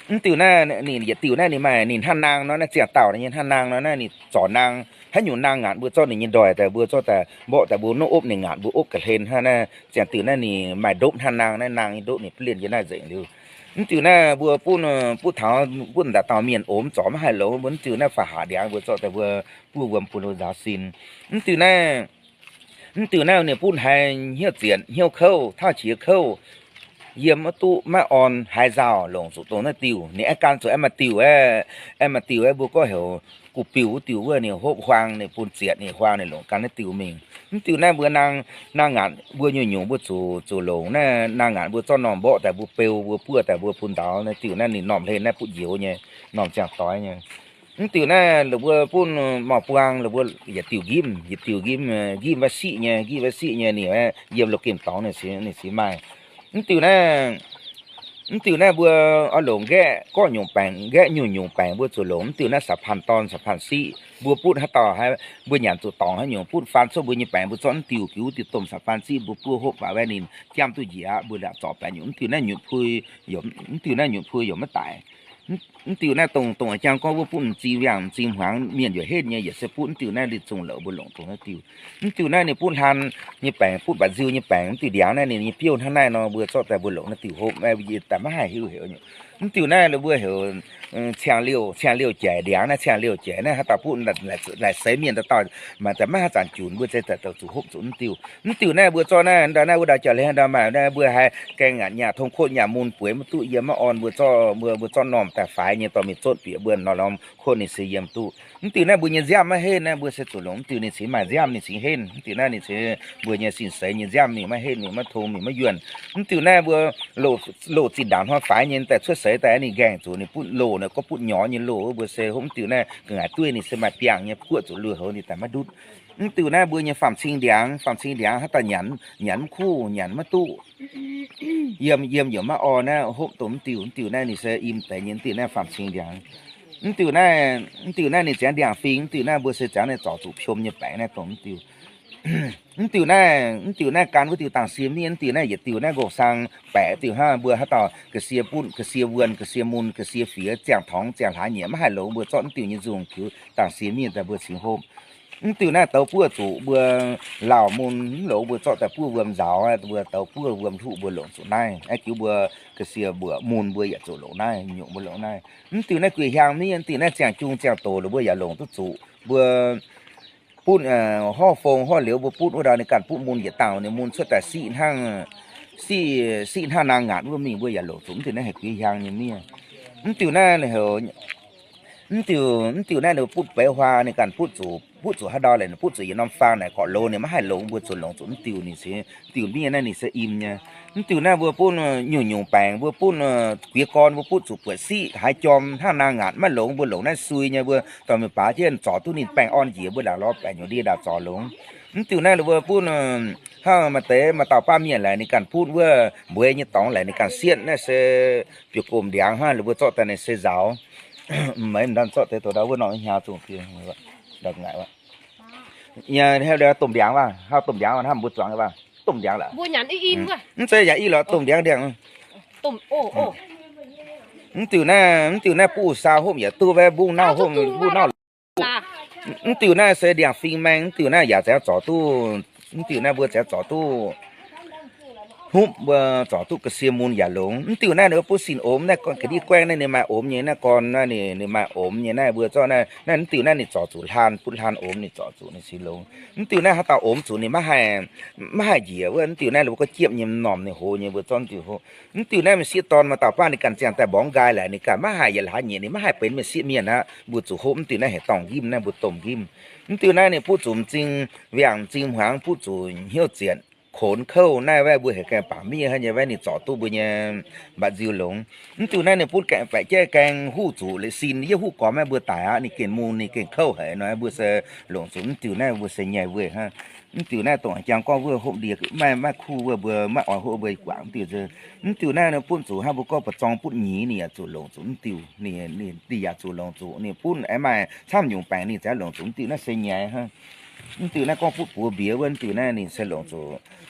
Mv diuh naaiv ninh yietc diuh naaiv ninh maaih ninh hnangv naang nor, naaiv ziangh dauh nyei hnangv naang nor, naaiv ninh zorc naang, haaix nyungc naang ngaanc mbuo zorqv ninh nyei ndoih daaih, mbuo zorqv daaih mborqv daaih mbuo nongv opv ninh ngaanc mbuo opv ga'hlen hnangv naaiv. Ziangh diuh naaiv ninh maaih ndopv hnangv naang, naaiv naang nyei ndopv ninh butv lienh yiem naaiv nzengc liuz. Mv diuh naaiv mbuo butv, butv taux, butv daaih dauh mienh omx zorc maiv haih longx, mbuo mv diuh naaiv faaux haac ndiangx mbuo zorqv daaih mbuo buov wuom bun nzaaux sin. Mv diuh naaiv, mv diuh naaiv ninh butv haiz hnyouv zietc hnyouv kouv, tauv qiex kouv, yiem maiv duqv maiv orn, haiz nzauh, longc zuqc dongh naaiv diuh. Ninh aengx gan zuqc aengx maaih diuh aeqv, aengx maaih diuh aeqv, mbuo gorngv heuc gu'biuh wuov diuh wuov, ninh hopv huaang, ninh bun zietc ninh huaang, ninh longc gan naaiv diuh mingh. Mv diuh naaiv mbuo naang, naang ngaanc mbuo nyungc-nyungc mbuo zuqc, zuqc longc naaiv naang ngaanc mbuo zorqv normh mborqv daaih mbuo beu, mbuo buov daaih mbuo bun nzaaux. Naaiv diuh naaiv ninh normh hlen naaiv butv njoux nyei, normh ziangh doix nyei. Mv diuh naaiv la'mbuo butv mauh buang, la'mbuo yietc diuh nqimv, yietc diuh nqimv, nqimv maiv siqv nyei, nqimv maiv siqv nyei, ninh yiem loz gemh dorngx ninh cingx maaih. Mv diuh naaiv, mv diuh naaiv mbuo oix longc nqaeqv gorqv nyungc baengc, nqaeqv nyungc-nyungc baengc mbuo zuqc longc. Mv diuh naaiv saax panh dorn, saax panh siqv, mbuo butv haaix dauh, mbuo nyanc zuqc dorngc haaix nyungc, butv faan cuotv mbuo nyei baengc mbuo zorqv mv diuh, giux wuov diuh domh saax panh siqv mbuo buov hopv baac waeqv ninh jamv duqv njiec aqv, mbuo la'zorc baengc nyungc. Mv diuh naaiv nyutc pui, mv diuh naaiv nyutc pui yaac maiv daic. Mv diuh naaiv dongh, dongh jang gorngv wuov butv m'zing wiangh m'zing hmuangx mienh yaac henv nyei, yaac se butv mv diuh naaiv ninh zungh louc mbuo longc dongh naaiv diuh. Mv diuh naaiv ninh butv hlan nyei baengc, butv mba'nziu nyei baengc, mv diuh ndiangx naaiv ninh nyei biouv hnangv naaiv nor, mbuo zorqv daaih mbuo longc naaiv diuh hopv, daaih maiv haih hiuv heuc nyei. Mv diuh naaiv mbuo heuc ciangh liouh, ciangh liouh jaic ndiangx naaiv, ciangh liouh jaic naaiv haaix dauh butv laaic seix mienh dauh dauh, maaih daaih maiv haaix zanc junc mbuo zeix daaih daaih zuqc hopv zuqc mv diuh. Mv diuh naaiv mbuo zorqv naaiv ndau naaiv wuov ndau jauv-leiz ndau maaih naaiv mbuo haih gaeng ngaanc nyaah tong kotv nyaah mun bueix maiv duqv yiem maiv orn, mbuo zorqv, mbuo, mbuo zorqv normh daaih faix nyei dorh mingh zotv bieqc mbuo norm lorm kotv ninh se yiem duqv. Mv diuh naaiv mbuo nyei nziaamv maiv henv naaiv mbuo se zuqc longc mv diuh ninh cingx maaih nziaamv ninh cingx henv. Mv diuh naaiv ninh cingx mbuo nyei sin seix nyei nziaamv mingh maiv henv mingh maiv tong mingh maiv yuonh. Mv diuh naaiv mbuo loz, loz zinh ndaangc hnoi faix nyei daaih cuotv seix daaih ninh nqaengh zuqc ninh butv loz naaic gorngv butv nyorx nyei loz wuov mbuo se hopv mv diuh naaiv ga'naaiv dueiv ninh se maaih biangh nyei guoqv zuqc lui-houx ninh daaih maiv ndutv. Mv diuh naaiv mbuo nyei faam-cing ndiangx, faam-cing ndiangx haaix dauh nyanc, nyanc mv kuv, nyanc maiv duqv, yiem, yiem yaac maiv orn naaiv hopv dongh mv diuh. Mv diuh naaiv ninh se im deix nyei, mv diuh naaiv faam-cing ndiangx. Mv diuh naaiv, mv diuh naaiv ninh ziangx ndiangx-fing, mv diuh naaiv mbuo se ziangx naaiv zorc zuqc piom nyei baengc naaiv dongh mv diuh. Mv diuh naaiv, mv diuh naaiv gan wuov diuh dangh sie miev, mv diuh naaiv yietc diuh naaiv nqorngv-sang baeqc diuh hnangv. Mbuo haaix dauh ga'sie butv, ga'sie wuonh, ga'sie mun, ga'sie fiex, ziangh torngx, ziangh hlaax nyieqc maiv haih longx, mbuo zorqv mv diuh nyei nzungh tiux dangh sie miev daaih mbuo cingx hopv. Mv diuh naaiv douz buov zuqc mbuo lauh mun mv longx, mbuo zorqv daaih buov wuom nzaaux, mbuo douz buov wuom hluqv mbuo longc zuqc naaiv. Aa, jiuv mbuo ga'sie mbuoqc mun mbuo yaac zuqc longc naaiv, nyungc mbuo longc naaiv. Mv diuh naaiv guix hiaang miev, mv diuh naaiv ziangh jung ziangh doz lorqc mbuo yaac longc duqv zuqc. Mbuo butv horv fong horv liouz mbuo butv wuov ndau ninh ganh butv mun yietc dauh ninh mun cuotv daaih siqv hnangv, siqv, siqv hnangv naang ngaatc wuov mingh mbuo yaac longc zuqc. Mv diuh naaiv heuc guix hiaang nyei miev. Mv diuh naaiv heuc, mv diuh, mv diuh naaiv ninh butv beiv huaa ninh ganh butv zuqc, butv zuqc haaix ndau laaix ninh butv zuqc yietc norm faang naaic gorqv-loz ninh maiv haih longx mbuo zuqc longc zuqc mv diuh ninh se, mv diuh miev naaiv ninh se im nyei. Mv diuh naaiv mbuo butv nyungc-nyungc baengc mbuo butv guiex gorn mbuo butv zuqc buatc siqv haaix jorm hnangv naang ngaatc maiv longx mbuo longc naaiv sui nyei mbuo dorh mingh baaix jienv zorc duqv ninh baengh orn njiec mbuo laangc lorz baeqc nyungc ndie ndaauh zorc longx. Mv diuh naaiv ninh mbuo butv hnangv maaih deix maaih dauh baav mienh laaix ninh ganh butv wuov mbueiz nyei dorngx laaix ninh ganh sietv naaiv se biouv gomh ndiangx hnangv, ninh mbuo zorqv daaih ninh se nzaaux. Maiv ndorm zorqv deix douz ndau wuov norm hnyangx zungh domh ndiangx waac, haaix domh ndiangx waac, hnangv mbuo zuangx waac, domh ndiangx laac. Mv zeiz yaac i lorqc domh ndiangx ndiangx. Mv diuh naaiv, mv diuh naaiv buv saa hopv yaac duqv, mbungv nauv hopv, mbungv nauv. Mv diuh naaiv se ndiangx-fing maeng, mv diuh naaiv yaac ziangx zorc duqv. Mv diuh naaiv mbuo ziangx zorc duqv hopv, mbuo zorc duqv ga'sie mun yaac longx. Mv diuh naaiv ninh mbuo butv sin omx naaiv gorn ga'ndiev guaengv naaiv ninh maaih omx nyei naaiv gorn naaiv ninh, ninh maaih omx nyei naaiv mbuo zorqv naaiv, naaiv mv diuh naaiv ninh zorc zuqc hlaan, butv hlaan omx ninh zorc zuqc ninh sin longx. Mv diuh naaiv haaix dauh omx zuqc ninh maiv haih, maiv haih njiec wuov. Mv diuh naaiv ninh mbuo gorngv jiepv nyei m'normh ninh hoz nyei mbuo zorqv mv diuh hopv. Mv diuh naaiv mienh sieqv dorn maaih dauh baav ninh ganh ziangh daaih mborngx nqaai laaix ninh ganh maiv haih yietc hlaax nyieqc, ninh maiv haih benx mienh sieqv mienh aqv. Mbuo zuqc hopv mv diuh naaiv heuc dorngh njimv naaiv mbuo domh njimv. Mv diuh naaiv ninh butv zuqc m'zing, wiangh m'zing hmuangx, butv zuqc hnyouv zietc, konx kouv naaiv waeqv mbuo heuc gaeng baac miev hnangv nyei waeqv ninh zorc duqv mbuo nyei mba'nziu longx. Mv diuh naaiv ninh butv gaeng baeqc jaiv gaeng huv zuqc leiz sin yie huv gormx naaiv mbuo daic aqv, ninh gengh mun ninh gengh kouv haic nor mbuo se longc zuqc mv diuh naaiv mbuo se nyei weih hnangv. Mv diuh naaiv dongh jangx gorngv wuov hopv ndie maiv, maiv kuv wuov mbuo maiv oix hopv mbuo guangc mv diuh. Mv diuh naaiv ninh butv zuqc hnangv mbuo gorngv ba'zorng butv nyeiz ninh yaac zuqc longc zuqc mv diuh, ninh, ninh yaac zuqc longc zuqc ninh butv aengx maaih camv nyungc baengc ninh ziangx longc zuqc mv diuh naaiv se nyei hnangv. Mv diuh naaiv gorngv butv buoz mbiex wuov mv diuh naaiv ninh se longc zuqc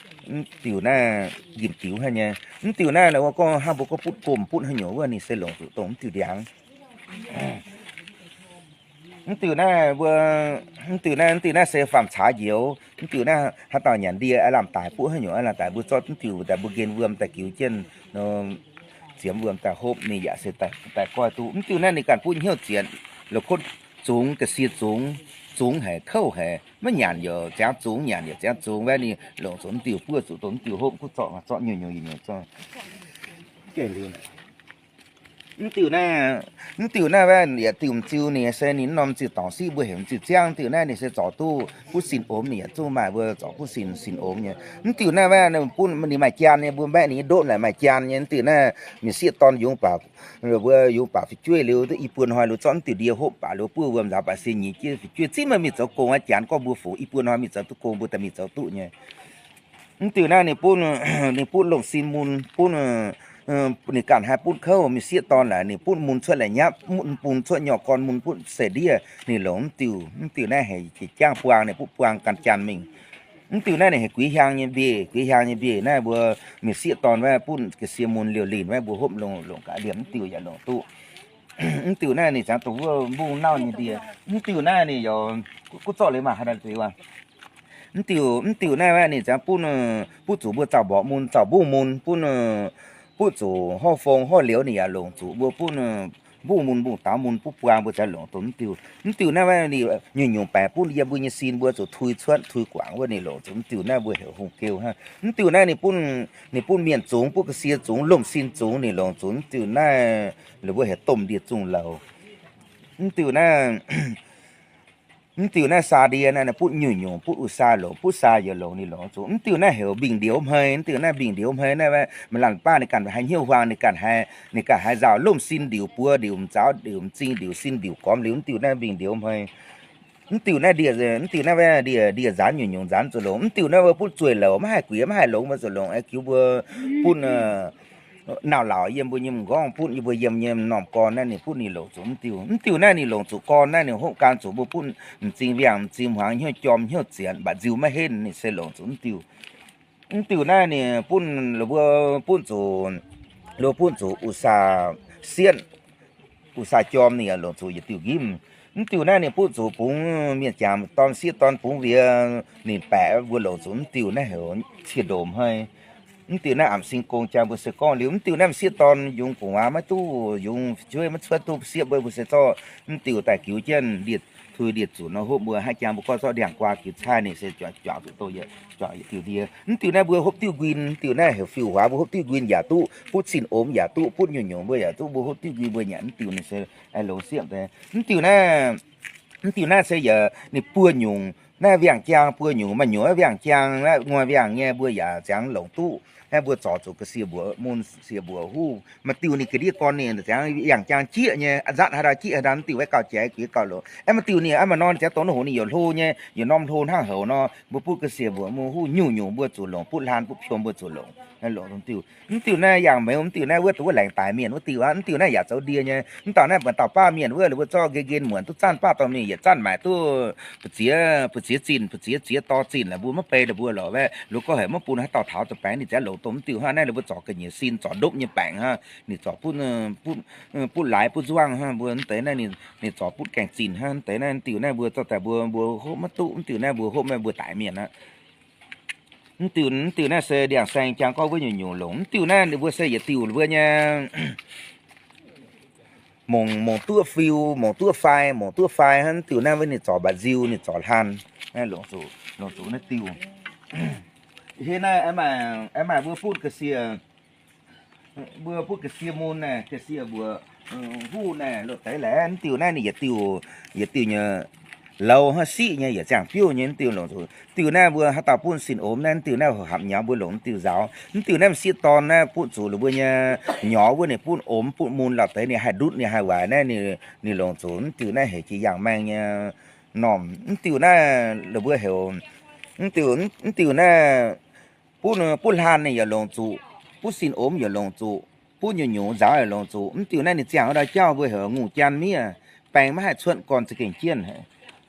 mv diuh naaiv njimv diuh hnangv nyei. Mv diuh naaiv gorngv hnangv mbuo gorngv butv gomh butv haaix nyungc wuov ninh se longc zuqc dongh mv diuh ndiangx. Mv diuh naaiv mbuo, mv diuh naaiv, mv diuh naaiv se faam-caax njoux. Mv diuh naaiv haaix dauh nyanc ndie aav lamh daic buov haaix nyungc aav lamh daic mbuo zorqv mv diuh daaih mbuo nqen wuom daaih giux jienv, ziemx wuom daaih hopv ninh yaac se daaih goiv duqv. Mv diuh naaiv ninh ganh butv hnyouv zietc, la'kuotv zungx, ga'sie zungx, zungx haic kouv haic, maiv nyanc yaac ziangx zungx, nyanc yaac ziangx zungx, waeqv ninh longc zuqc mv diuh buov zuqc dongh mv diuh hopv kuv zorqv zorqv nyungc nyungc nyungc zorqv. Mv diuh naaiv, mv diuh naaiv waeqv yietc diuh m'ziu ninh se ninh norm m'ziu dorngc siqv mbuo heuc m'ziu ziangv. Mv diuh naaiv ninh se zorc duqv butv sin omx, ninh yaac zungv maaih mbuo zorc butv sin, sin omx nyei. Mv diuh naaiv waeqv ninh maaih jaan nyei, mbuo mbaeqv ninh nyei ndopv naaic maaih jaan nyei. Mv diuh naaiv mienh sieqv dorn yungz baac, mbuo yungz baac fu'jueiv liuz duqv i buo hnoi liuz zorqv mv diuh ndie hopv baac liuz buov wuom nzaaux baac se nyiez jienv fu'jueiv zipv meih mingh zoux gong aqv, janx gorngv mbuo fu i buo hnoi mingh zoux duqv gong mbuo daaih mingh zoux duqv nyei. Mv diuh naaiv ninh butv, ninh butv lomh sin mun, butv, ninh ganh haih butv kouv, mienh sieqv dorn laaix ninh butv mun cuotv la'nyapv, mun, mun cuotv nyorx gorn, mun butv se ndiev, ninh longc mv diuh, mv diuh naaiv heuc jangv buang, ninh butv buang ganh janx mingh. Mv diuh naaiv ninh heuc guix hiaang nyei mbiec, guix hiaang nyei mbiec naaiv mbuo mienh sieqv dorn waeqv butv ga'sie mun liouh linh waeqv mbuo hopv longc, longc gaax liemh mv diuh yaac longc duqv. Mv diuh naaiv ninh ziangx dongh wuov mbungv nauv nyei ndie. Mv diuh naaiv ninh yaac, kuv zorqv leiz maaih haaix daaih deix waac. Mv diuh, mv diuh naaiv waeqv ninh ziangx butv, butv zuqc mbuo zaux mborqv mun, zaux mbungv mun, butv, butv zuqc horv fong horv liouz ninh yaac longc zuqc mbuo butv, mbungv mun mbungv daaux mun butv buang mbuo ziangx longc dongh mv diuh. Mv diuh naaiv waeqv nyungc-nyungc baengc butv yiem mbuo nyei sin mbuo zuqc tui cuotv tui guangc wuov ninh longc zuqc mv diuh naaiv mbuo heuc hungh geu hnangv. Mv diuh naaiv ninh butv, ninh butv mienh zungx, butv ga'sie zungx, lomh sin zungx ninh longc zuqc mv diuh naaiv, longc mbuo heuc domh ndie zungh lauz. Mv diuh naaiv, mv diuh naaiv saa ndie naaiv butv nyungc-nyungc, butv u saa longc, butv saa yaac longc ninh longc zuqc. Mv diuh naaiv heuc mbingh ndioux hmei, mv diuh naaiv mbingh ndioux hmei naaiv, maaih laanh baav ninh ganh haiz hnyouv huaang, ninh ganh haiz, ninh ganh haiz nzauh lomh sin ndiuc buo ndiuc m'nzauh ndiuc m'zing ndiuc sin ndiuc gormx liuz, mv diuh naaiv mbingh ndioux hmei. Mv diuh naaiv ndie, mv diuh naaiv ndie, ndie nzaanx nyungc-nyungc nzaanx zuqc longc. Mv diuh naaiv mbuo butv zueih louc maiv haih guix maiv haih longx mbuo zuqc longc, aa, jiuv mbuo butv nzauh laauc yiem mbuo nyei m'nqorngv, butv yie mbuo yiem nyei m'normh gorn naaiv ninh butv ninh longc zuqc mv diuh. Mv diuh naaiv ninh longc zuqc gorn naaiv ninh hopv gan zuqc mbuo butv m'zing wiangh m'zing hmuangx hnyouv jorm hnyouv zienx mbaac nziu maiv henv ninh se longc zuqc mv diuh. Mv diuh naaiv ninh butv, mbuo butv zuqc, mbuo butv zuqc u saa sienv, Gu sai jorm ninh yaac longc zuqc yietc diuh nqimv. Mv diuh naaiv ninh butv zuqc bungx mienh jangx dorn sieqv dorn bungx wiex ninh baeqc mbuo longc zuqc mv diuh naaiv heuc cie ndomc hnoi. Mv diuh naaiv amc sing gong jang mbuo se gorngv liuz mv diuh naaiv m'sieqv dorn yungz gu'nguaaz maiv duqv, yungz fu'jueiv maiv cuotv duqv, m'sieqv mbuo mbuo se zorqv mv diuh daaih giux jienv lietc tui lietc zuqc nor hopv mbuo hnangv jang mbuo gorngv zorqv ndiangx-guaa giux caaiv ninh se juangc zuqc douz yietc, juangc yietc diuh ndie. Mv diuh naaiv mbuo hopv diuv nquin, mv diuh naaiv heuc fiuv-huaax mbuo hopv diuv nquin yaac duqv, butv cin-omx yaac duqv, butv nyungc-nyungc mbuo yaac duqv, mbuo hopv diuv nquin mbuo nyanc mv diuh ninh se longx siepv deix. Mv diuh naaiv, mv diuh naaiv se yaac ninh buo nyungc naaiv wiangh jaang, buo nyungc maaih nyungc wiangh jaang, nguaih wiangh nyei mbuo yaac ziangx longc duqv. Naaiv mbuo zorc zuqc ga'sie mbuoqc mun, sie mbuoqc huv. Maaih diuh ninh ga'ndiev gorn ninh ziangx wiangh jaang jieqv nyei, nzatv haaix dauh jieqv haaix dauh, mv diuv maiv gauh jaiv, guix gauh longx. Aeqv, maaih diuh ninh aeqv, maaih norm ziangx dongh naaiv hoc ninh yaac hlo nyei, yietc norm hlo hnangv houc nor, mbuo butv ga'sie mbuoqc mun huv nyungc-nyungc mbuo zuqc longc, butv hlan butv piom mbuo zuqc longc. Longc mv diuh, mv diuh naaiv yangh meix, mv diuh naaiv wuov, wuov laengz daaix mienh wuov diuh aqv. Mv diuh naaiv yaac zoux ndie nyei. Mv dauh naaiv buatc dauh baav mienh wuov, ninh mbuo zorqv nqen nqen muonc duqv zanc baav dorh mingh, yietc zanc maaic duqv bu'ziex, bu'ziex zinh, bu'ziex ziex dorh zinh laaix, mbuo maiv bei laaix mbuo lorqc. Wuov lorqc gorngv heuc maiv bun haaix dauh taux zoux baengx, ninh ziangx longc dongh mv diuh hnangv. Naaiv ninh mbuo zorc ga'nyiec sin, zorc ndopv nyei baengc hnangv, ninh zorc butv, butv laaix butv nzuangv hnangv. Mbuo mv deix naaiv ninh zorc butv gaengh zinh hnangv. Mv deix naaiv mv diuh naaiv mbuo zorqv daaih mbuo, mbuo hopv maiv duqv. Mv diuh naaiv mbuo hopv maiv, mbuo daic mienh aqv. Mv diuh, mv diuh naaiv se ndiangx-saeng jang gorngv wuov nyungc-nyungc longc. Mv diuh naaiv ninh mbuo se yietc diuh mbuo nyei mongc, mongc duqv fiu, mongc duqv fai, mongc duqv fai hnangv. Mv diuh naaiv wuov ninh zorc mba'nziu, ninh zorc hlan. Naaiv longc zuqc, longc zuqc naaiv diuh. Hnangv naaiv aengx maaih mbuo butv ga'sie, mbuo butv ga'sie mun naaic, ga'sie mbuoqc huv naaic, loz-deix laaic. Mv diuh naaiv ninh yietc diuh, yietc diuh nyei lauz hnangv siqv nyei, yietc ziangh biouv nyei. Mv diuh longc zuqc, diuh naaiv mbuo haaix dauh butv sin-omx naaiv, mv diuh naaiv hapc nyorx mbuo longc mv diuh nzaaux. Mv diuh naaiv m'sieqv dorn naaiv butv zuqc liuz mbuo nyei nyorx wuov ninh butv omx butv mun loz-deix, ninh haih ndutv ninh haih waaic naaiv, ninh longc zuqc. Mv diuh naaiv heuc jiex yangh maeng nyei normh. Mv diuh naaiv la'mbuo heuc, mv diuh, mv diuh naaiv butv, butv hlan ninh yaac longc zuqc, butv sin-omx yaac longc zuqc, butv nyungc-nyungc nzaaux yaac longc zuqc. Mv diuh naaiv ninh ziangh wuov dauh jauv mbuo heuc ngungh jaan miev, baeng maiv haih cuotv gorn za'gengh jienv haic.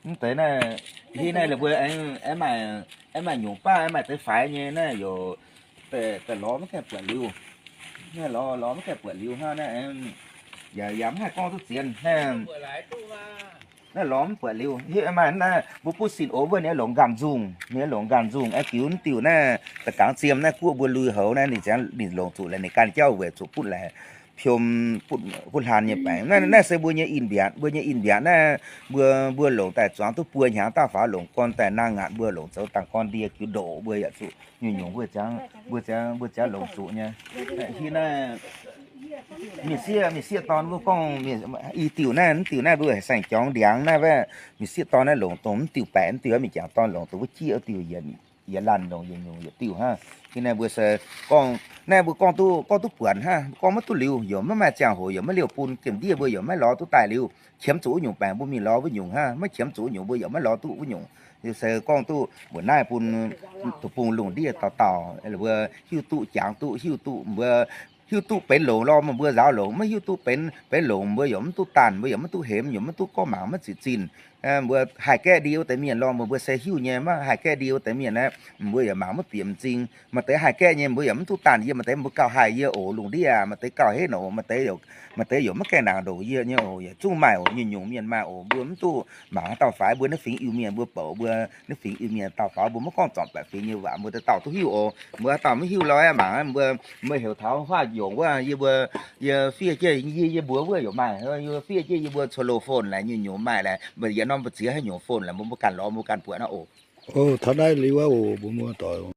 Mv deix naaiv, hnangv naaiv la'mbuo aengx maaih, aengx maaih nyungc baav aengx maaih deix faix nyei naaiv yaac daaih lorz maiv gaengh buatc liuz. Naaiv lorz, lorz maiv gaengh buatc liuz hnangv naaiv, yaac, yaac maiv haih gorngv duqv zien hnangv. Naaiv lorz mv buatc liuz, heuc maaih naaiv mbuo butv sin-omx wuov ninh longc nqaanh nzungh, ninh longc nqaanh nzungh aengx giux mv diuh naaiv da'gangx ziem naaiv guoqv mbuo lui houx naaiv ninh ziangx ninh longc zuqc laaix ninh ganh jauv weic zuqc butv laaix piom, butv hlan nyei baengc. Naaiv, naaiv se mbuo nyei in-mbiatc, mbuo nyei in-mbiatc naaiv mbuo, mbuo longc daaih zuangx duqv buo hnyangx daaih faaux longc gorn daaih naang ngaatc mbuo longc zoux dangh gorn ndie jiu ndoqc mbuo yaac zuqc nyungc-nyungc mbuo ziangx, mbuo ziangx, mbuo ziangx longc zuqc nyei. Hnangv naaiv mienh sieqv, mienh sieqv dorn mbuo gorngv i diuh naaiv, mv diuh naaiv mbuo saeng-jorngx ndiangx naaiv, mienh sieqv dorn naaiv longc dongh mv diuh baeqc, mv diuh mienh jangc dorn longc dongh wuov jieqv diuh, yietc laanh longc yietc nyungc yietc diuh hnangv. Hnangv naaiv mbuo se gorngv, naaiv mbuo gorngv duqv, gorngv duqv buonc hnangv, gorngv maiv duqv liuz, yaac maiv maaih ziangh hoc, yaac maiv liouh bun, gemh ndiev mbuo yaac maiv lorz duqv daaih liuz. Qiemx zuqc wuov nyungc baengc mbuo mingh lorz wuov nyungc hnangv, maiv qiemx zuqc wuov nyungc mbuo yaac maiv lorz duqv wuov nyungc. Se gorngv duqv mbuoqc naaiv bun deic-bung lungh ndiev dauh dauh mbuo hiuv duqv jangx duqv, hiuv duqv mbuo hiuv duqv benx longc lorz meih mbuo nzaaux longc, maiv hiuv duqv benx, benx longc mbuo yaac maiv duqv daanh, mbuo yaac maiv duqv hemx, yaac maiv duqv gorngv mangc maiv ziqc zinh. Mbuo haih gaeqv ndie wuov deix mienh lorz meih mbuo se hiuv nyei, maiv haih gaeqv ndie wuov deix mienh naaiv, mbuo yaac mangc maiv bieqc m'zing. Maaih deix haih gaeqv nyei, mbuo yaac maiv duqv daanh yie, maaih deix mbuo gauh haih yie oc, lungh ndiev aac, maaih deix gauh henv oc, maaih deix, maaih deix yaac maiv gaengh nangc ndongc yie nyei oc, yaac zungv maaih oc, nyungc-nyungc mienh maaih oc, mbuo maiv duqv mangc haaix dauh faix, mbuo naaiv fingx Iu-Mienh mbuo bouc mbuo, naaiv fingx Iu-Mienh dauh faaux mbuo maiv gorngv zornc baeqc fingx nyei waac, mbuo dauh dauh duqv hiuv oc. Mbuo dauh maiv hiuv lorz aeqv, mangc mbuo, mbuo heuc taux huaav nyungc wuov, yie mbuo, yie fiev jienv yie, yie mbuox wuov yaac maaih, yie fiev jienv yie mbuo telephone laaix nyungc-nyungc maaih laaix, yietc norm mbu'ziex haaix nyungc phone laaix, mbuo, mbuo ganh lorz mbuo ganh buatc naaiv oc. Taux naaiv liuz aqv oc, mbuo muoz-doic.